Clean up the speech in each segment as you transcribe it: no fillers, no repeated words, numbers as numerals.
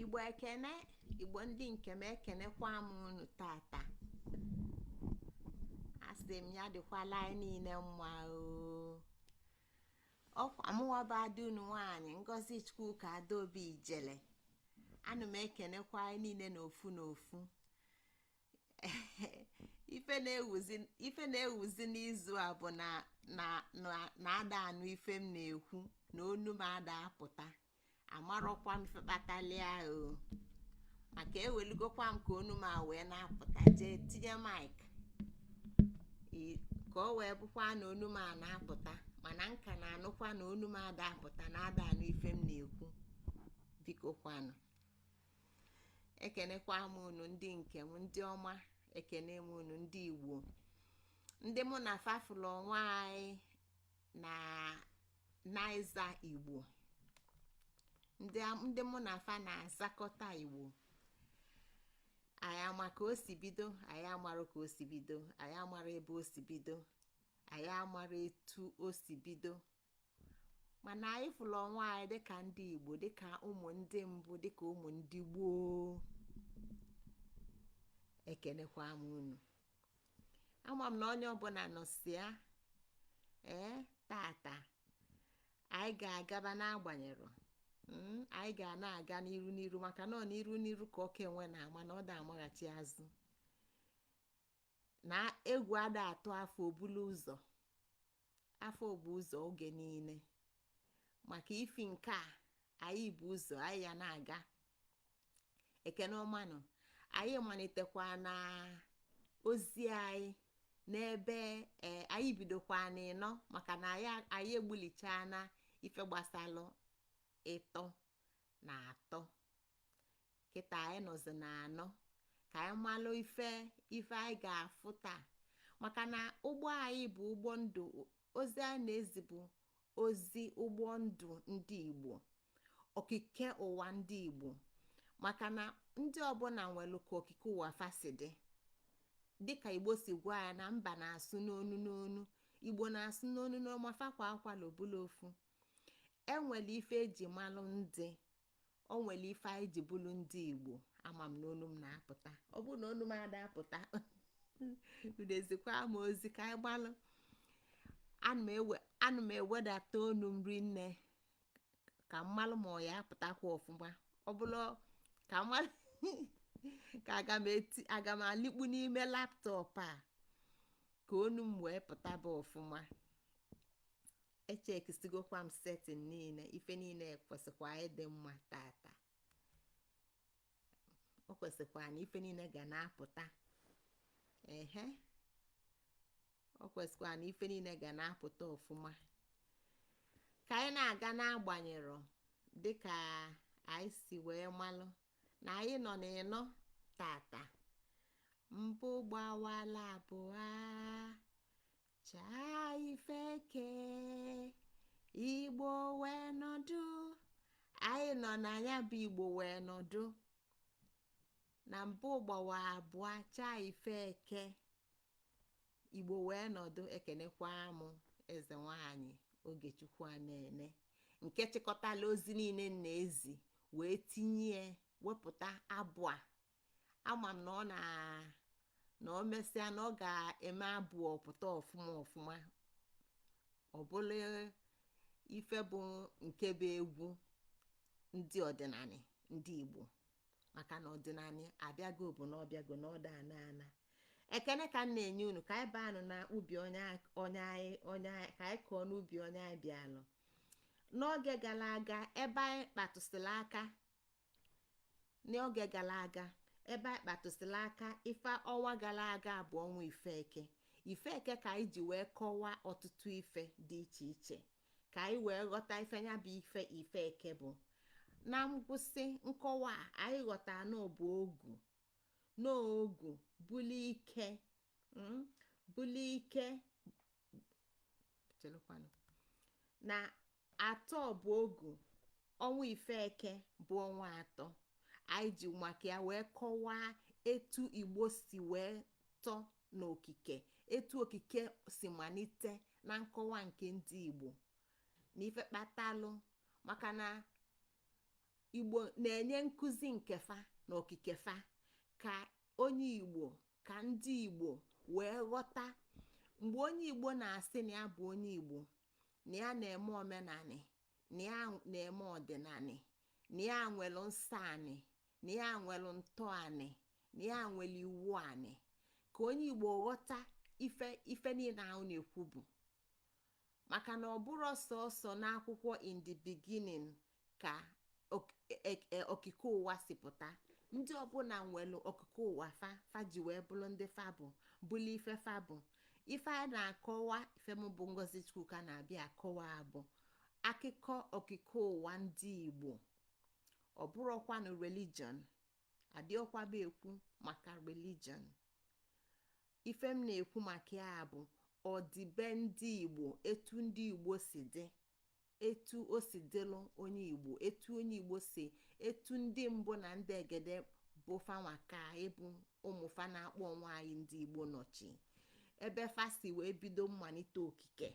Igbo ekene! Igbo ndị nke m, ekenekwa m unu tata. Asị m ya dịkwala anyị niile mma o. Ọkwa mụnwa bụ ada unu nwaanyị, Ngozi Chukwuka Adaobi Ijele. Ana m ekenekwa anyị niile n'ofu n'ofu. Ife na-ewuzi n'izu a bụ na na na ada anụ ife m na-ekwu na onu m ada apụta. Amarọkwa m ife kpatalia o, maka ewelugokwa m ka onu m a wee na-apụta, jee tinye mic ka o wee bụkwa na onu m a na-apụta, mana nka na-anụkwa na onu m ada apụta na ada anụ ife m na-ekwu. Biko kwanụ, ekenekwa m unu ndị nke m, ndị ọma. Ekene m unu ndị Igbo, ndị mụ na fafụlụ onwe anyị na naiza Igbo, ndị mụ na fa na-azakọta Igbo. Anyị ama ka o si bido, anyị amara ka o si bido, anyị amara ebe o si bido, anyị amara etu o si bido, mana anyị fụrụ onwe anyị dịka ndị Igbo, dịka ụmụ ndị mbụ, dịka ụmụ ndị gboo. Ekenekwa m unu. Ama m na onye ọbụla nọsịa. Ee, tata anyị ga-agaba n'agbanyere anyị ga na-aga n'iru n'iru, maka na ọ n'iru n'iru ka ọka enwe na-ama na ọ da amaghachi azụ, na egwu ada atụ afọ obulu ụzọ, afọ bụ ụzọ oge niile. Maka ifi nke a, anyị bụ ụzọ, anyị ya na-aga. Ekene ọmanụ. Anyị malitekwa na ozi anyị n'ebe ee anyị bidokwa n'ịnọ, maka na anyị egbulichana ife gbasalụ ịtọ na atọ. Kịta anyị nọzi na anọ, ka anyị malụ ife anyị ga-afụ taa, maka na ụgbọ anyị bụ ụgbọ ndụ. Ozi anyị na-ezi bụ ozi ụgbọ ndụ ndị Igbo, okike ụwa ndị Igbo, maka na ndị ọbụla nwere ka okike ụwa fasi dị. Dịka Igbo si gwa ya na mba na-asụ n'onu n'onu, Igbo na-asụ n'onu n'onu, ma fakwa akwala obula ofu. Enwere ife eji malụ ndị, o nwere ife anyị ji bụrụ ndị Igbo. Ama m na onu m na-apụta. Ọ bụrụ na onu m ada apụta, unu ezikwa m ozi ka anyị gbalụ. Ana m ewedata onu m rinne ka mmalụ ma ọ ya apụtakwa ọfụma. Ọ bụrụ ka mmalụ ka aga m alikpu n'ime laptop a ka onu m wee pụtaba ọfụma. Echekisigokwa m setting niile, ife niile kwesịkwa ịdị mma tata. O kwesịkwa na ife niile ga na-apụta. Ehe, o kwesịkwa na ife niile ga na-apụta ọfụma ka anyị na-aga, n'agbanyerọ dịka anyị si wee malụ na anyị nọ n'ịnọ tata. Mbụ gbawala abụọ, chaa ifeke, Igbo wee nọdụ. Anyị nọ na ya bụ Igbo wee nọdụ na mbụ gbawa abụọ, chaa ifeke, Igbo wee nọdụ. Ekenekwa m eze nwanyị Ogechukwu a na-ene nke chịkọtala ozi niile na-ezi wee tinye wepụta abụ a. Ama m na ọ na na o mesịa na ọ ga-eme abụọ pụta ọfụma ọfụma. Ọ bụla ife bụ nke bụ egwu ndị ọdịnala ndị Igbo, maka na ọdịnala abịago, bụ na ọbịago na ọda ana ana. Ekene ka m na-enye unu, ka anyị baanụ na ubi onye onye anyị onye ka anyị kọọ n'ubi onye anyị bịalụ. N'oge gara aga, ebe anyị kpatụsịrị aka, n'oge gara aga ebe anyị kpatụsịrị aka, ife ọnwa gara aga bụ ọnwa Ifeke. Ifeke ka anyị ji wee kọwaa ọtụtụ ife dị iche iche, ka anyị wee ghọta ife ya bụ ife Ifeke bụ. Na ngwụsị nkọwa a, anyị ghọtara na ọ bụ ogu n'ogu buli ike, buli ike. Chelụkwanụ, na atọ bụ ogu. Ọnwa Ifeke bụ ọnwa atọ. Anyị ji maka ya wee kọwaa etu Igbo si wee tọ n'okike, etu okike si malite na nkọwa nke ndị Igbo na ife kpatalụ, maka na Igbo na-enye nkụzi nke fa na okike fa, ka onye Igbo, ka ndị Igbo wee ghọta. Mgbe onye Igbo na-asị na ya bụ onye Igbo, na ya na-eme omenanị, na ya na-eme ọdịnanị, na ya nwere nsọ anị, na ya nwere ntọ anị, na ya nwere iwu anị, ka onye Igbo ghọta ife niile ahụ na-ekwu bụ maka na ọ bụrụ sọsọ n'akwụkwọ "In the Beginning" ka okike ụwa si pụta. Ndị ọbụla nwere okike ụwa fa fa ji wee bụrụ ndị fa bụ, bụrụ ife fa bụ. Ife a na-akọwa, ife m bụ Ngozi Chukwuka na-abịa akọwa, bụ akụkọ okike ụwa ndị Igbo. Ọ bụrụkwanụ religion, adịọkwaba ekwu maka religion. Ife m na-ekwu maka ya bụ ọdịbe ndị Igbo, etu ndị Igbo si dị, etu o si dịlụ onye Igbo, etu onye Igbo si, etu ndị mbụ na ndị egede bụ fanwa ka ịbụ ụmụ fa na-akpọ onwe anyị ndị Igbo nọchi, ebe fa si wee bido mmalite okike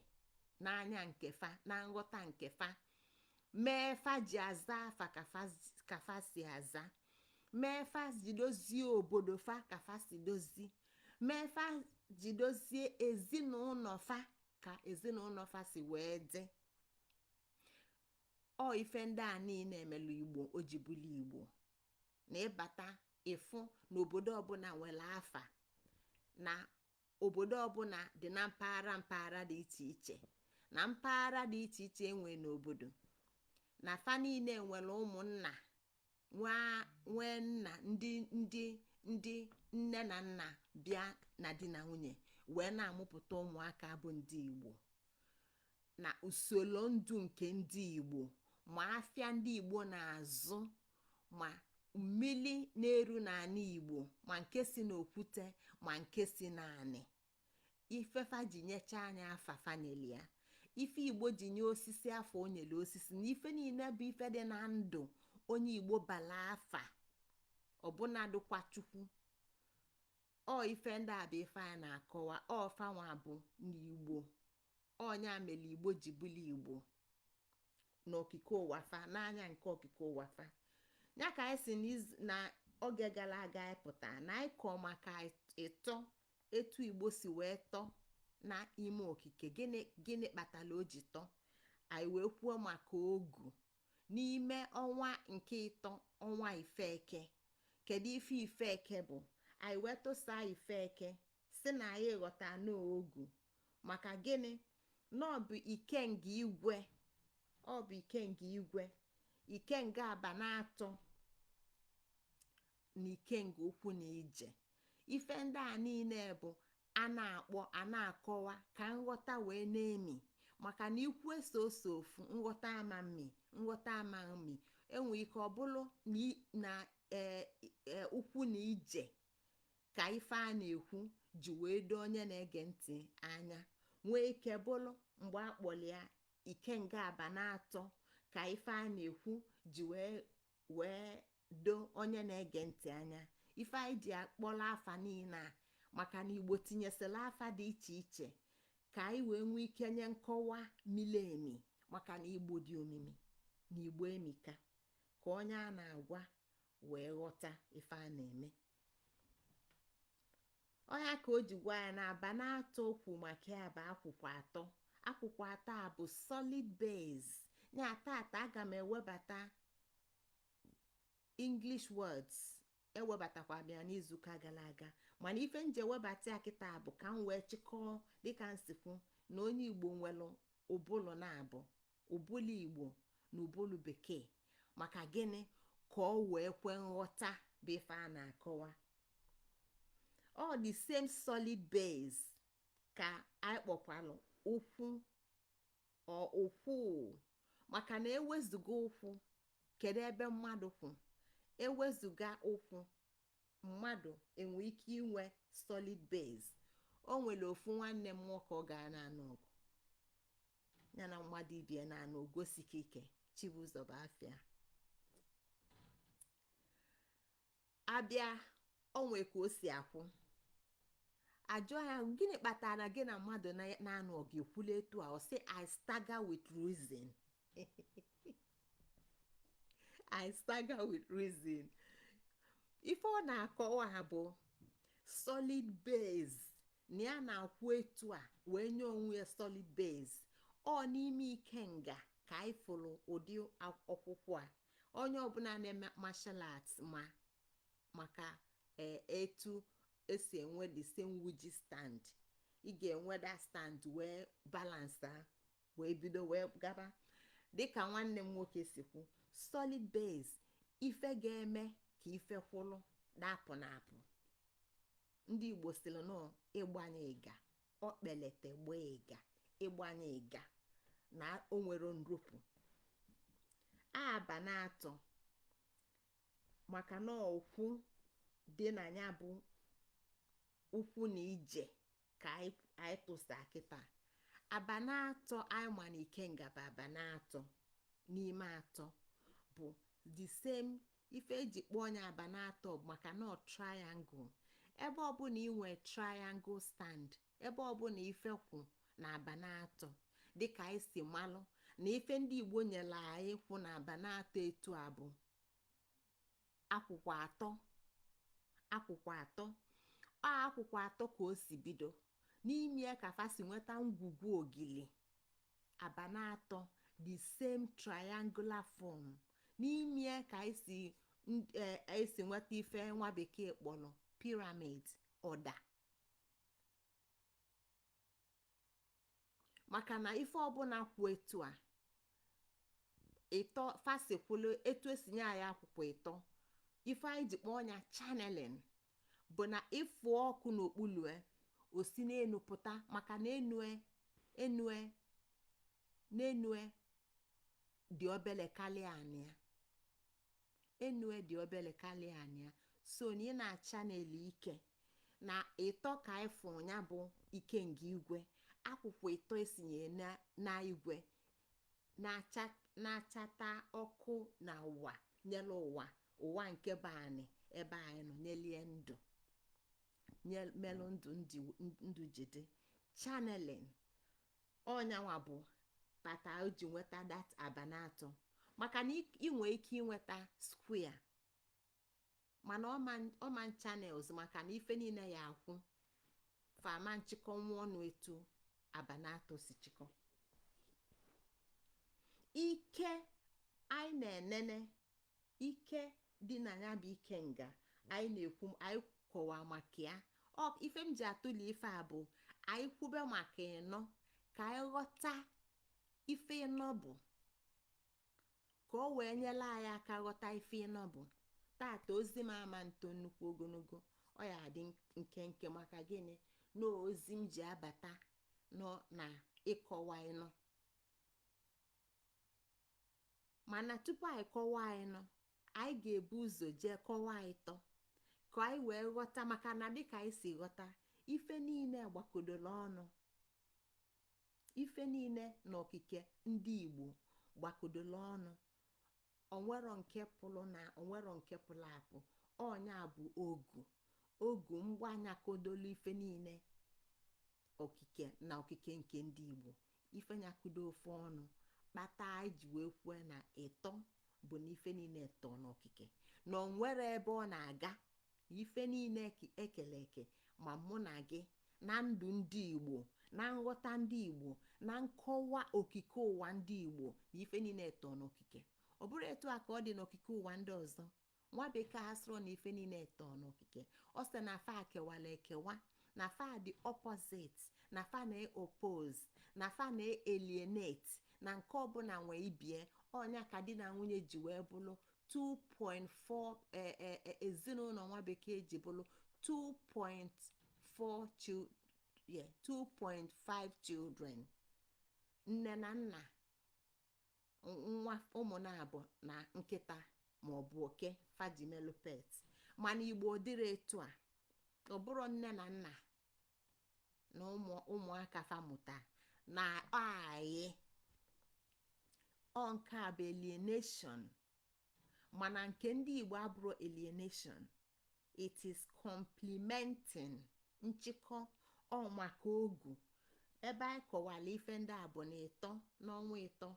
n'anya nke fa, na nghọta nke fa, mee fa ji aza afa ka fa si aza, mee fa ji dozie obodo fa ka fa si dozi, mee fa ji dozie ezinụlọ fa ka ezinụlọ fa si wee dị. Ọ ife ndị a niile emelu Igbo o ji bụlụ Igbo. Na ịbata ịfụ na obodo ọbụla nwere afa, na obodo ọbụla dị na mpaghara mpaghara dị iche iche, na mpaghara dị iche iche enwe n'obodo, na fa niile nwere ụmụnna, nwee nna, ndị nne na nna bịa na di na nwunye wee na-amụpụta ụmụaka bụ ndị Igbo. Na usoro ndụ nke ndị Igbo, ma afịa ndị Igbo na-azụ, ma mmili na-eru n'ala Igbo, ma nke si n'okwute, ma nke si n'anị, ifefa ji nyecha anya afa faneli ya, ife Igbo ji nye osisi afọ o nyere osisi, na ife niile bụ ife dị na ndụ onye Igbo bala afa, ọbụna dịkwa Chukwu. Ọ ife ndị a bụ ife a na-akọwa. Ọ fanwa bụ n'Igbo, ọnya mere Igbo ji bụlụ Igbo n'okike ụwa fa, n'anya nke okike ụwa fa. Ya ka anyị si na oge gara aga anyị pụta na anyị kọọ maka ịtọ, etu Igbo si wee tọ na ime okike, gịnị gịnị kpatara o ji tọ. Anyị wee kwuo maka ogu n'ime ọnwa nke ịtọ, ọnwa Ifeke. Kedu ife Ifeke bụ? Anyị wee tụsaa Ifeke, si na anyị ghọta n'ogu maka gịnị? Na ọ bụ ikenga igwe, ọ bụ ikenga igwe, ikenga aba na atọ, na ikenga okwu na ije. Ife ndị a niile bụ a na-akpọ, a na-akọwa ka nghọta wee na-emi, maka na ikwu eso ose ofu nghọta ama mmi, nghọta ama mmi. Enwe ike ọ bụrụ na ee ukwu na ije ka ife a na-ekwu ji wee doo onye na-ege ntị anya, nwee ike bụrụ mgbe akpọrọ ya ikenga aba na atọ ka ife a na-ekwu ji wee doo onye na-ege ntị anya. Ife anyị ji akpọrọ afa niile a maka na Igbo tinyesịrị afa dị iche iche ka anyị wee nwee ike nye nkọwa mili emi, maka na Igbo dị omimi na Igbo emika, ka onye a na-agwa wee ghọta ife a na-eme. Ọnya ka o ji gwa ya na aba na-atọ okwu maka ya bụ akwụkwọ atọ. Akwụkwọ atọ a bụ solid base ya. Tata aga m ewebata English words, ewebatakwa m ya n'izuụka gara aga, mana ife nji ewebata ya kịta bụ ka m wee chịkọọ dịka nsikwu na onye Igbo nwere ụbụlụ na-abụ, ụbụlụ Igbo na ụbụlụ Bekee. Maka gịnị? Ka ọ wee kwe nghọta bụ ife a na-akọwa. Ọ the same solid base ka anyị kpọkwalụ ụkwụ, ọ ụkwụ, maka na ewezuga ụkwụ, kedu ebe mmadụ kwụ? Ewezuga ụkwụ, mmadụ enwe ike inwe solid base? O nwere ofu nwanne m nwoke, ọ ga na-anụ ọgụ ya na mmadụ ibie na-anụ ogosike ike. Chibụzọ bụ afịa abịa onwe ka o si akwụ. Ajụọ ya, gịnị kpatara gị na mmadụ na-anụ ọgụ ekwula etu a? Ọ sị, "I stagger with reason." I stagger with reason. Ife ọ na-akọwa bụ solid base, na ya na-akwụ etu a wee nye onwe ya solid base. Ọ n'ime ikenga ka anyị fụrụ ụdị ọkwụkwọ a. Onye ọbụla na-eme martial arts ma maka etu esi enwe the same wuji stand. Ị ga-enwe that stand wee balance a wee bido wee gaba. Dịka nwanne m nwoke si kwu, solid base, ife ga-eme ka ife kwụlụ dapụ na apụ. Ndị Igbo sịrị nọ ịgbanye ịga ọkpelete gbaa ịga, ịgbanye ịga na o nwere nrụpụ aba na-atọ, maka na ụkwụ dị na ya bụ ụkwụ na ije ka anyị tụsa kịta. Aba na-atọ anyị ma na ikenga bụ aba na-atọ n'ime atọ bụ the same ife eji kpọọ onye aba na-atọ bụ maka na ọ triangle. Ebe ọbụla ị nwee triangle stand, ebe ọbụla ife kwụ na aba na-atọ, dịka anyị si malụ na ife ndị Igbo nyere anyị kwụ na aba na-atọ etu a bụ akwụkwọ atọ. Akwụkwọ atọ, ọ akwụkwọ atọ ka o si bido n'ime ya ka fa si nweta ngwugwu ogili aba na-atọ, the same triangular form. N'ime ya ka anyị si nweta ife nwa bekee kpọrọ pyramid ọda, maka na ife ọbụla kwụ etu a ịtọ fasikwulu etu esi nye anyị akwụkwọ ịtọ. Ife anyị ji kpọọ ya channeling bụ na ịfụ ọkụ n'okpulu o si n'enu pụta, maka na enue enue n'enue dị obele karịa anị ya, enue dị obele karịa anị ya. So na ị na-achaneli ike na ịtọ ka ịfụ ya bụ ikenga igwe, akwụkwọ ịtọ esinye na igwe na-achata ọkụ na ụwa, nyere ụwa, ụwa nke bụ anị ebe anyị nọ, nyelie ndụ, melụ ndụ ndụ jide channeling. Ọnyanwa bụ kpata o ji nweta that abanatọ, maka na ị nwee ike inweta square mana ọman channels, maka na ife niile ya akwụ fama nchịkọ nwa ọnụ etu abanatọ si chịkọ ike. Anyị na-enene ike dị na ya bụ ike nga anyị na-ekwu, anyị kọwa maka ya. Ọ ife m ji atụli ife a bụ anyị kwube maka ịnọ ka anyị ghọta ife ịnọ bụ, ka o wee nyere anyị aka ghọta ife ịnọ bụ. Tata ozi m ama nto nnukwu ogologo, ọ ya adị nkenke. Maka gịnị? Na ozi m ji abata nọ na ịkọwa ịnọ. Mana tupu anyị kọwaa ịnọ, anyị ga-ebu ụzọ jee kọwaa ịtọ ka anyị wee ghọta, maka na dịka anyị si ghọta, ife niile gbakọdoro ọnụ, ife niile n'okike ndị Igbo gbakọdoro ọnụ. Onwero nke pụrụ na onwero nke pụrụ apụ. Ọnya bụ ogu ogu mgbanyakodolu ife niile okike na okike nke ndị Igbo, ife nyakodo ofe ọnụ kpata anyị ji wee kwue na ịtọ bụ na ife niile tọ n'okike, na onwere ebe ọ na-aga. Ife niile ekele eke, ma mụ na gị na ndụ ndị Igbo, na nghọta ndị Igbo, na nkọwa okike ụwa ndị Igbo, na ife niile tọ n'okike. Ọ bụrụ etu a ka ọ dị n'okike ụwa ndị ọzọ, nwa bekee asịrọ na ife niile tọ n'okike. Ọ sị na fa kewala ekewa, na fa dị opposite, na fa na-oppose, na fa na-alienate, na nke ọbụla nwee ibie. Ọnya ka di na nwunye ji wee bụrụ 2.4, ezinụlọ nwa bekee ji bụrụ 2.4, yeah, 2.5 children, nne na nna, nwa, ụmụ na-abụ na nkịta ma ọ bụ oke fajimelu pet. Mana Igbo dịrị etu a. Ọ bụrụ nne na nna na ụmụaka famụta na anyị, ọ nke a bụ alienation. Mana nke ndị Igbo abụrụ alienation, it is complementing, nchịkọ. Ọ maka ogu ebe anyị kọwara ife ndị a bụ na ịtọ n'ọnwa ịtọ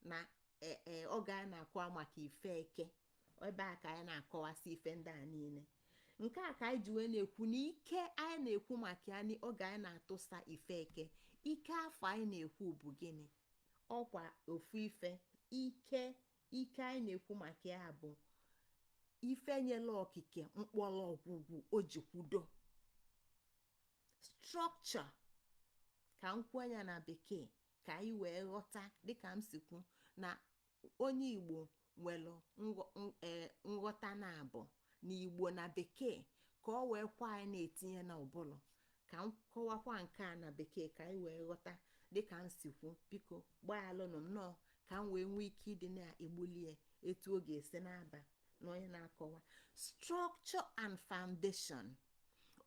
na oge a na-akwa maka ife eke. Ebe a ka anyị na-akọwasị ife ndị a niile. Nke a ka anyị ji wee na-ekwu na ike anyị na-ekwu maka ya n'oge anyị na-atụsa ife eke, ike afọ anyị na-ekwu bụ gịnị? Ọkwa ofu ife. Ike, ike anyị na-ekwu maka ya bụ ife nyela okike mkpọrọgwụgwụ o ji kwudo structure. Ka m kwuo ya na Bekee ka anyị wee ghọta. Dịka m si kwu na onye Igbo nwere nghọta na abụ na Igbo na Bekee, ka ọ wee kwa anyị na-etinye na ụbụlụ, ka m kọwakwa nke a na Bekee ka anyị wee ghọta. Dịka m si kwu, biko gbaghalụnụ m nnọọ, ka m wee nwee ike ịdị na-egbulie etu ọ ga-esi na-aba na onye na-akọwa. Structure and foundation.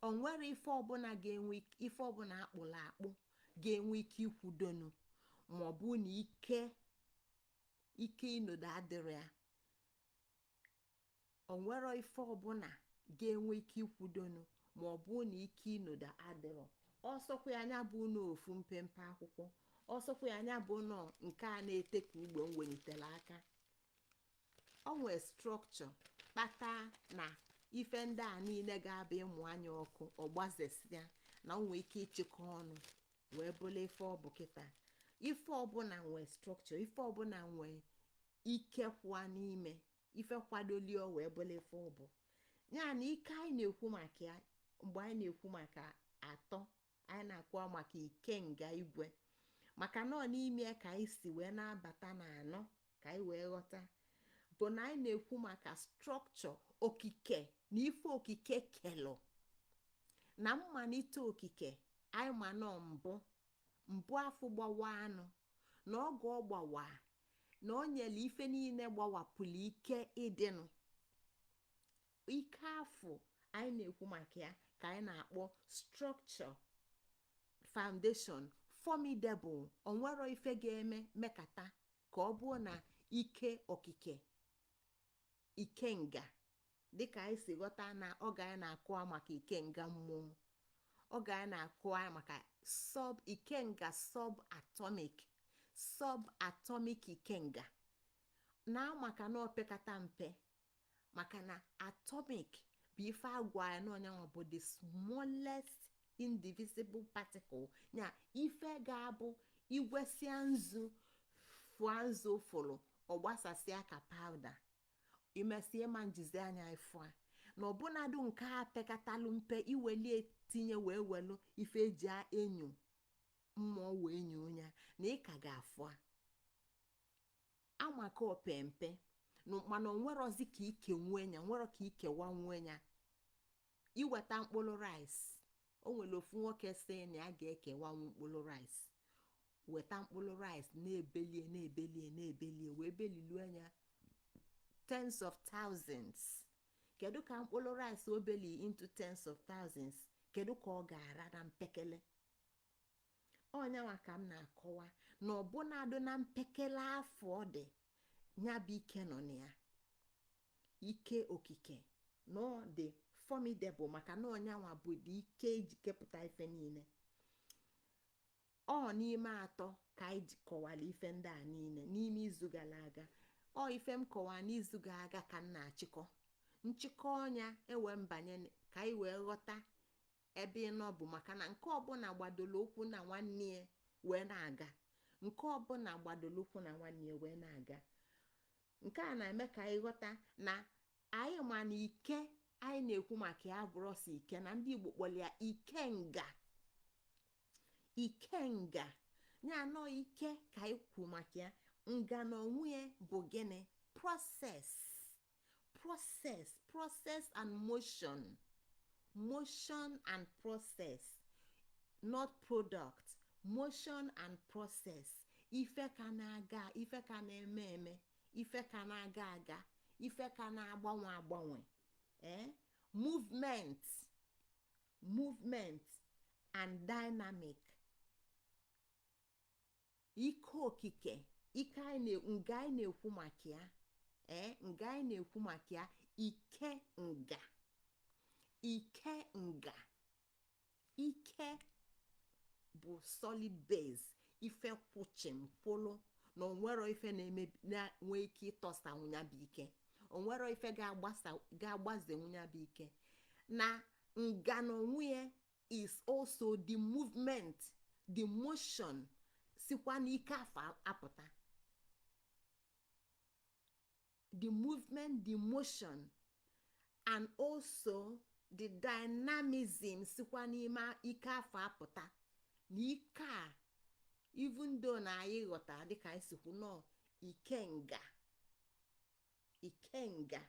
O nwere ife ọbụla ga-enwe, ife ọbụla akpụrụ akpụ ga-enwe ike ikwudonu ma ọ bụ na ike, ike inodo adịrị ya. O nwere ife ọbụla ga-enwe ike ikwudonu ma ọ bụ na ike inodo adịrọ. Ọsọkwa ya anya bụ n'ofu mpempe akwụkwọ, ọsọkwa ya anya bụ nọ nke a na-ete ka ugbo m welitere aka. O nwee structure kpata na ife ndị a niile ga-abịa ịmụ anya ọkụ, ọgbazesịa na o nwee ike ịchịkọ ọnụ wee bụrụ ife ọ bụ kịta. Ife ọbụla nwee structure, ife ọbụla nwee ike kwụa n'ime ife kwadolie wee bụrụ ife ọ bụ ya. Na ike anyị na-ekwu maka ya mgbe anyị na-ekwu maka atọ, anyị na-akwa maka ikenga igwe, maka na ọ n'ime ka anyị si wee na-abata na anọ, ka anyị wee ghọta bụ na anyị na-ekwu maka structure okike na ife okike kelụ na mmalite okike. Anyị ma nọ mbụ mbụ afọ gbawa anụ na ọgụ ọ gbawa na o nyere ife niile gbawapụrụ ike ịdịnụ. Ike afọ anyị na-ekwu maka ya ka anyị na-akpọ structure, foundation, formidable. Onwero ife ga-eme mekata ka ọ bụrụ na ike okike, ikenga, dịka anyị si ghọta na oge anyị na-akụwa maka ikenga mmụọ, oge anyị na-akụwa maka sub ikenga, sub atomic, sub atomic ikenga, na maka na opekata mpe, maka na atomic bụ ife agwa ya na ọnyanwa bụ the smallest indivisible particle ya. Ife ga-abụ igwesia nzu, fụa nzu fụrụ, ọgbasasịa ka powder, imesie ma njizi anya ịfụa na ọbụnadụ nke a pekatalụ mpe, iwelie tinye wee welu ife eji enyo mmụọ wee nyo ya na ị ka ga-afụa amaka opempe. Mana onwerozi ka ike nwee ya, nwere ka ikewa nwee ya. Iweta mkpụrụ rice, o nwere ofu nwoke si na ya ga-ekewanwu mkpụrụ rice. Weta mkpụrụ rice, na-ebelie, na-ebelie, na-ebelie, wee belilu anya tens of thousands. Kedu ka mkpụrụ rice o beli into tens of thousands, kedu ka ọ ga-ara na mpekele? Ọnyanwa ka m na-akọwa na ọbụnadụ na mpekele afọ ọ dị ya bụ ike nọ na ya, ike okike na ọ dị formidable, maka na ọnyanwa bụ dị ike eji kepụta ife niile. Ọ n'ime atọ ka anyị ji kọwara ife ndị a niile n'ime izu gara aga. Ọ ife m kọwara n'izu gara aga ka m na-achịkọ nchịkọ ọnya ewe mbanye ka anyị wee ghọta ebe ị nọ bụ, maka na nke ọbụla gbadoro ụkwụ na nwanne ya wee na-aga, nke ọbụla gbadoro ụkwụ na nwanne ya wee na-aga. Nke a na-eme ka anyị ghọta na anyị ma na ike anyị na-ekwu maka ya bụrọsọ ike na ndị Igbo kpọrọ ya ikenga. Ikenga ya nọ ike ka anyị kwu maka ya. Nga na onwe ya bụ gịnị? Process, process, process and motion, motion and process, not product. Motion and process, ife ka na-aga, ife ka na-eme eme, ife ka na-aga aga, ife ka na-agbanwe agbanwe, ee, movement, movement and dynamic. Ike okike, ike anyị, nga anyị na-ekwu maka ya, ee, nga anyị na-ekwu maka ya, ike nga, ike nga, ike bụ solid base, ife kwụchim kwụlụ na onwero ife na-emebi na-nwee ike ịtọsa ya bụ ike. Onwero ife ga-agbazenwu ya bụ ike na nga na onwe ya is also the movement, the motion sikwa n'ike afọ apụta. The movement, the motion and also the dynamism sikwa n'ime ike afọ apụta. Na ike a, even though na anyị ghọtara dịka anyị sikwu nọ ikenga, ikenga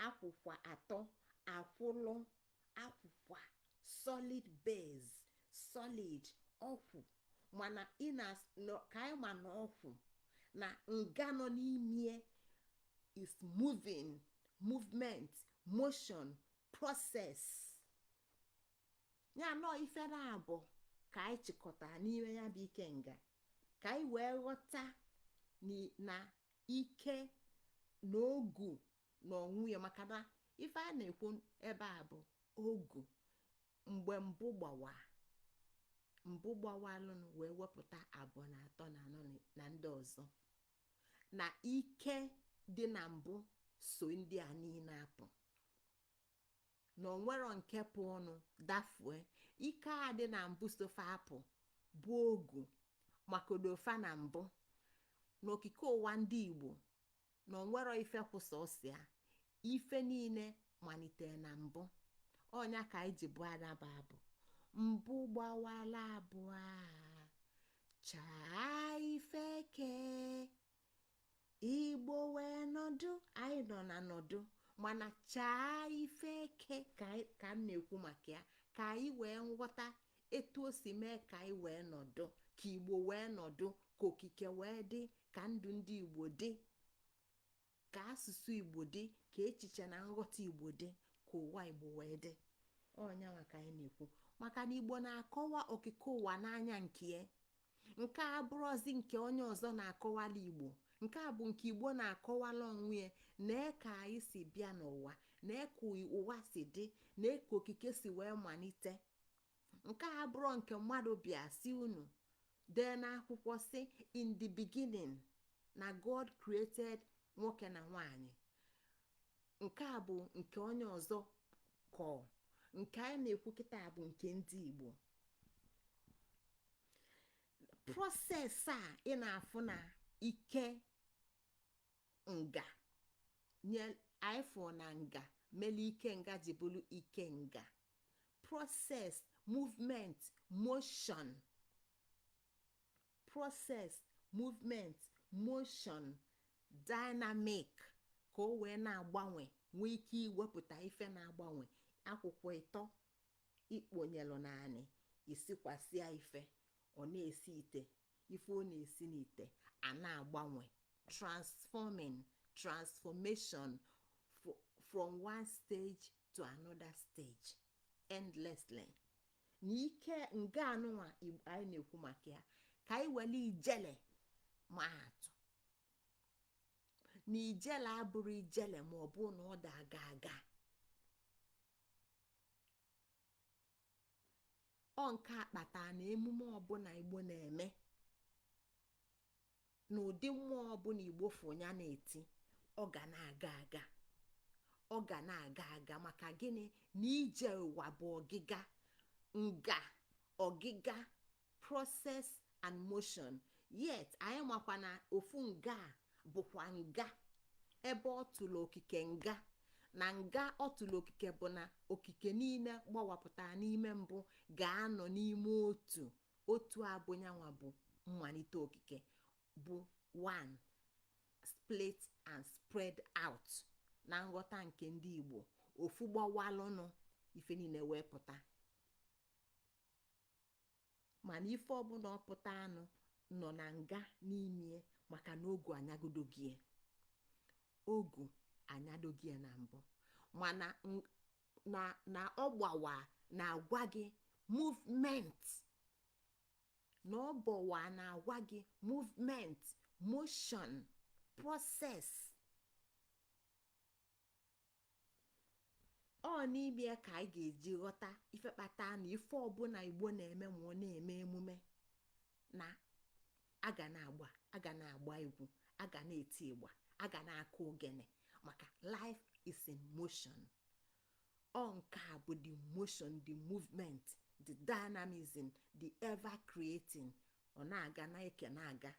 akwụkwa atọ akwụlụ akwụkwa solid base, solid ọkwụ. Mana ị na ka anyị ma na ọkwụ na nga nọ n'ime is moving, movement, motion, process ya. Nọ ifere abụọ ka anyị chịkọtara n'ime ya bụ ike nga, ka anyị wee ghọta na ike na ogu na onwe ya. Maka na ife a na-ekwu ebe a bụ ogu mgbe mbụ gbawa, mbụ gbawalụnụ wee wepụta abụọ na atọ na anọ na ndị ọzọ, na ike dị na mbụ so ndị a niile apụ, na onwero nke pụ ọnụ dafue. Ike a dị na mbụ sofa apụ bụ ogu makodofa na mbụ n'okike ụwa ndị Igbo, na onwero ife kwụsọsịa. Ife niile malitere na mbụ. Ọnya ka anyị ji bụ anaba abụ mbụ gbawala abụọ chaa ife kee Igbo wee nọdụ. Anyị nọ na nọdụ, mana chaa ife eke ka m na-ekwu maka ya, ka anyị wee nghọta etu o si mee ka anyị wee nọdụ, ka Igbo wee nọdụ, ka okike wee dị, ka ndụ ndị Igbo dị, ka asụsụ Igbo dị, ka echiche na nghọta Igbo dị, ka ụwa Igbo wee dị. Ọnya maka anyị na-ekwu maka na Igbo na-akọwa okike ụwa n'anya nke ya. Nke a bụrụzi nke onye ọzọ na-akọwala Igbo. Nke a bụ nke Igbo na-akọwala onwe ya, nee ka anyị si bịa n'ụwa, nee ka ụwa si dị, nee ka okike si wee malite. Nke a bụrụ nke mmadụ bịa si unu dee n'akwụkwọ si, "In the beginning na God created nwoke na nwanyị." Nke a bụ nke onye ọzọ kọọ. Nke anyị na-ekwu kịta bụ nke ndị Igbo. Process a ị na-afụ na ike nga nye anyị fụ na nga mele ike nga ji bụrụ ike nga, process, movement, motion, process, movement, motion, dynamic, ka o wee na-agbanwe, nwee ike iwepụta ife na-agbanwe. Akwụkwọ ịtọ ikponyelụ naanị isikwasịa ife, ọ na-esi ite, ife ọ na-esi n'ite a na-agbanwe, transforming, transformation from one stage to another stage endlessly. Na ike nga anụnwa anyị na-ekwu maka ya, ka anyị were ijele ma atụ, na ijele abụrụ ijele ma ọ bụ na ọ da aga aga. Ọ nke akpata na emume ọbụla Igbo na-eme, na ụdị mmụọ ọbụla Igbo fụ ya na-eti, ọ ga na-aga aga, ọ ga na-aga aga. Maka gịnị? Na ije ụwa bụ ọgịga nga, ọgịga, process and motion. Yet anyị makwa na ofu nga bụkwa nga ebe ọ tụrụ okike nga, na nga ọ tụrụ okike bụ na okike niile gbawapụtara n'ime mbụ ga-anọ n'ime otu otu abụnyanwa bụ mmalite okike, bụ one split and spread out. Na nghọta nke ndị Igbo, ofu gbawalụnụ, ife niile wee pụta. Mana ife ọbụla ọpụta anụ nọ na nga n'ime, maka na ogu anyagodogie, ogu anyadogie na mbụ. Mana na ọ gbawa na-agwa gị movement, na ọ bọwa na-agwa gị movement, motion, process. Ọ n'ime ka anyị ga-eji ghọta ife kpata na ife ọbụla Igbo na-eme, ma ọ na-eme emume, na aga na-agba, aga na-agba egwu, aga na-eti ịgba, A ga na-akụ ogene maka life is in motion. Ọ nke a bụ the motion, the movement, the dynamism, the ever creating. Ọ na-aga na eke na-aga.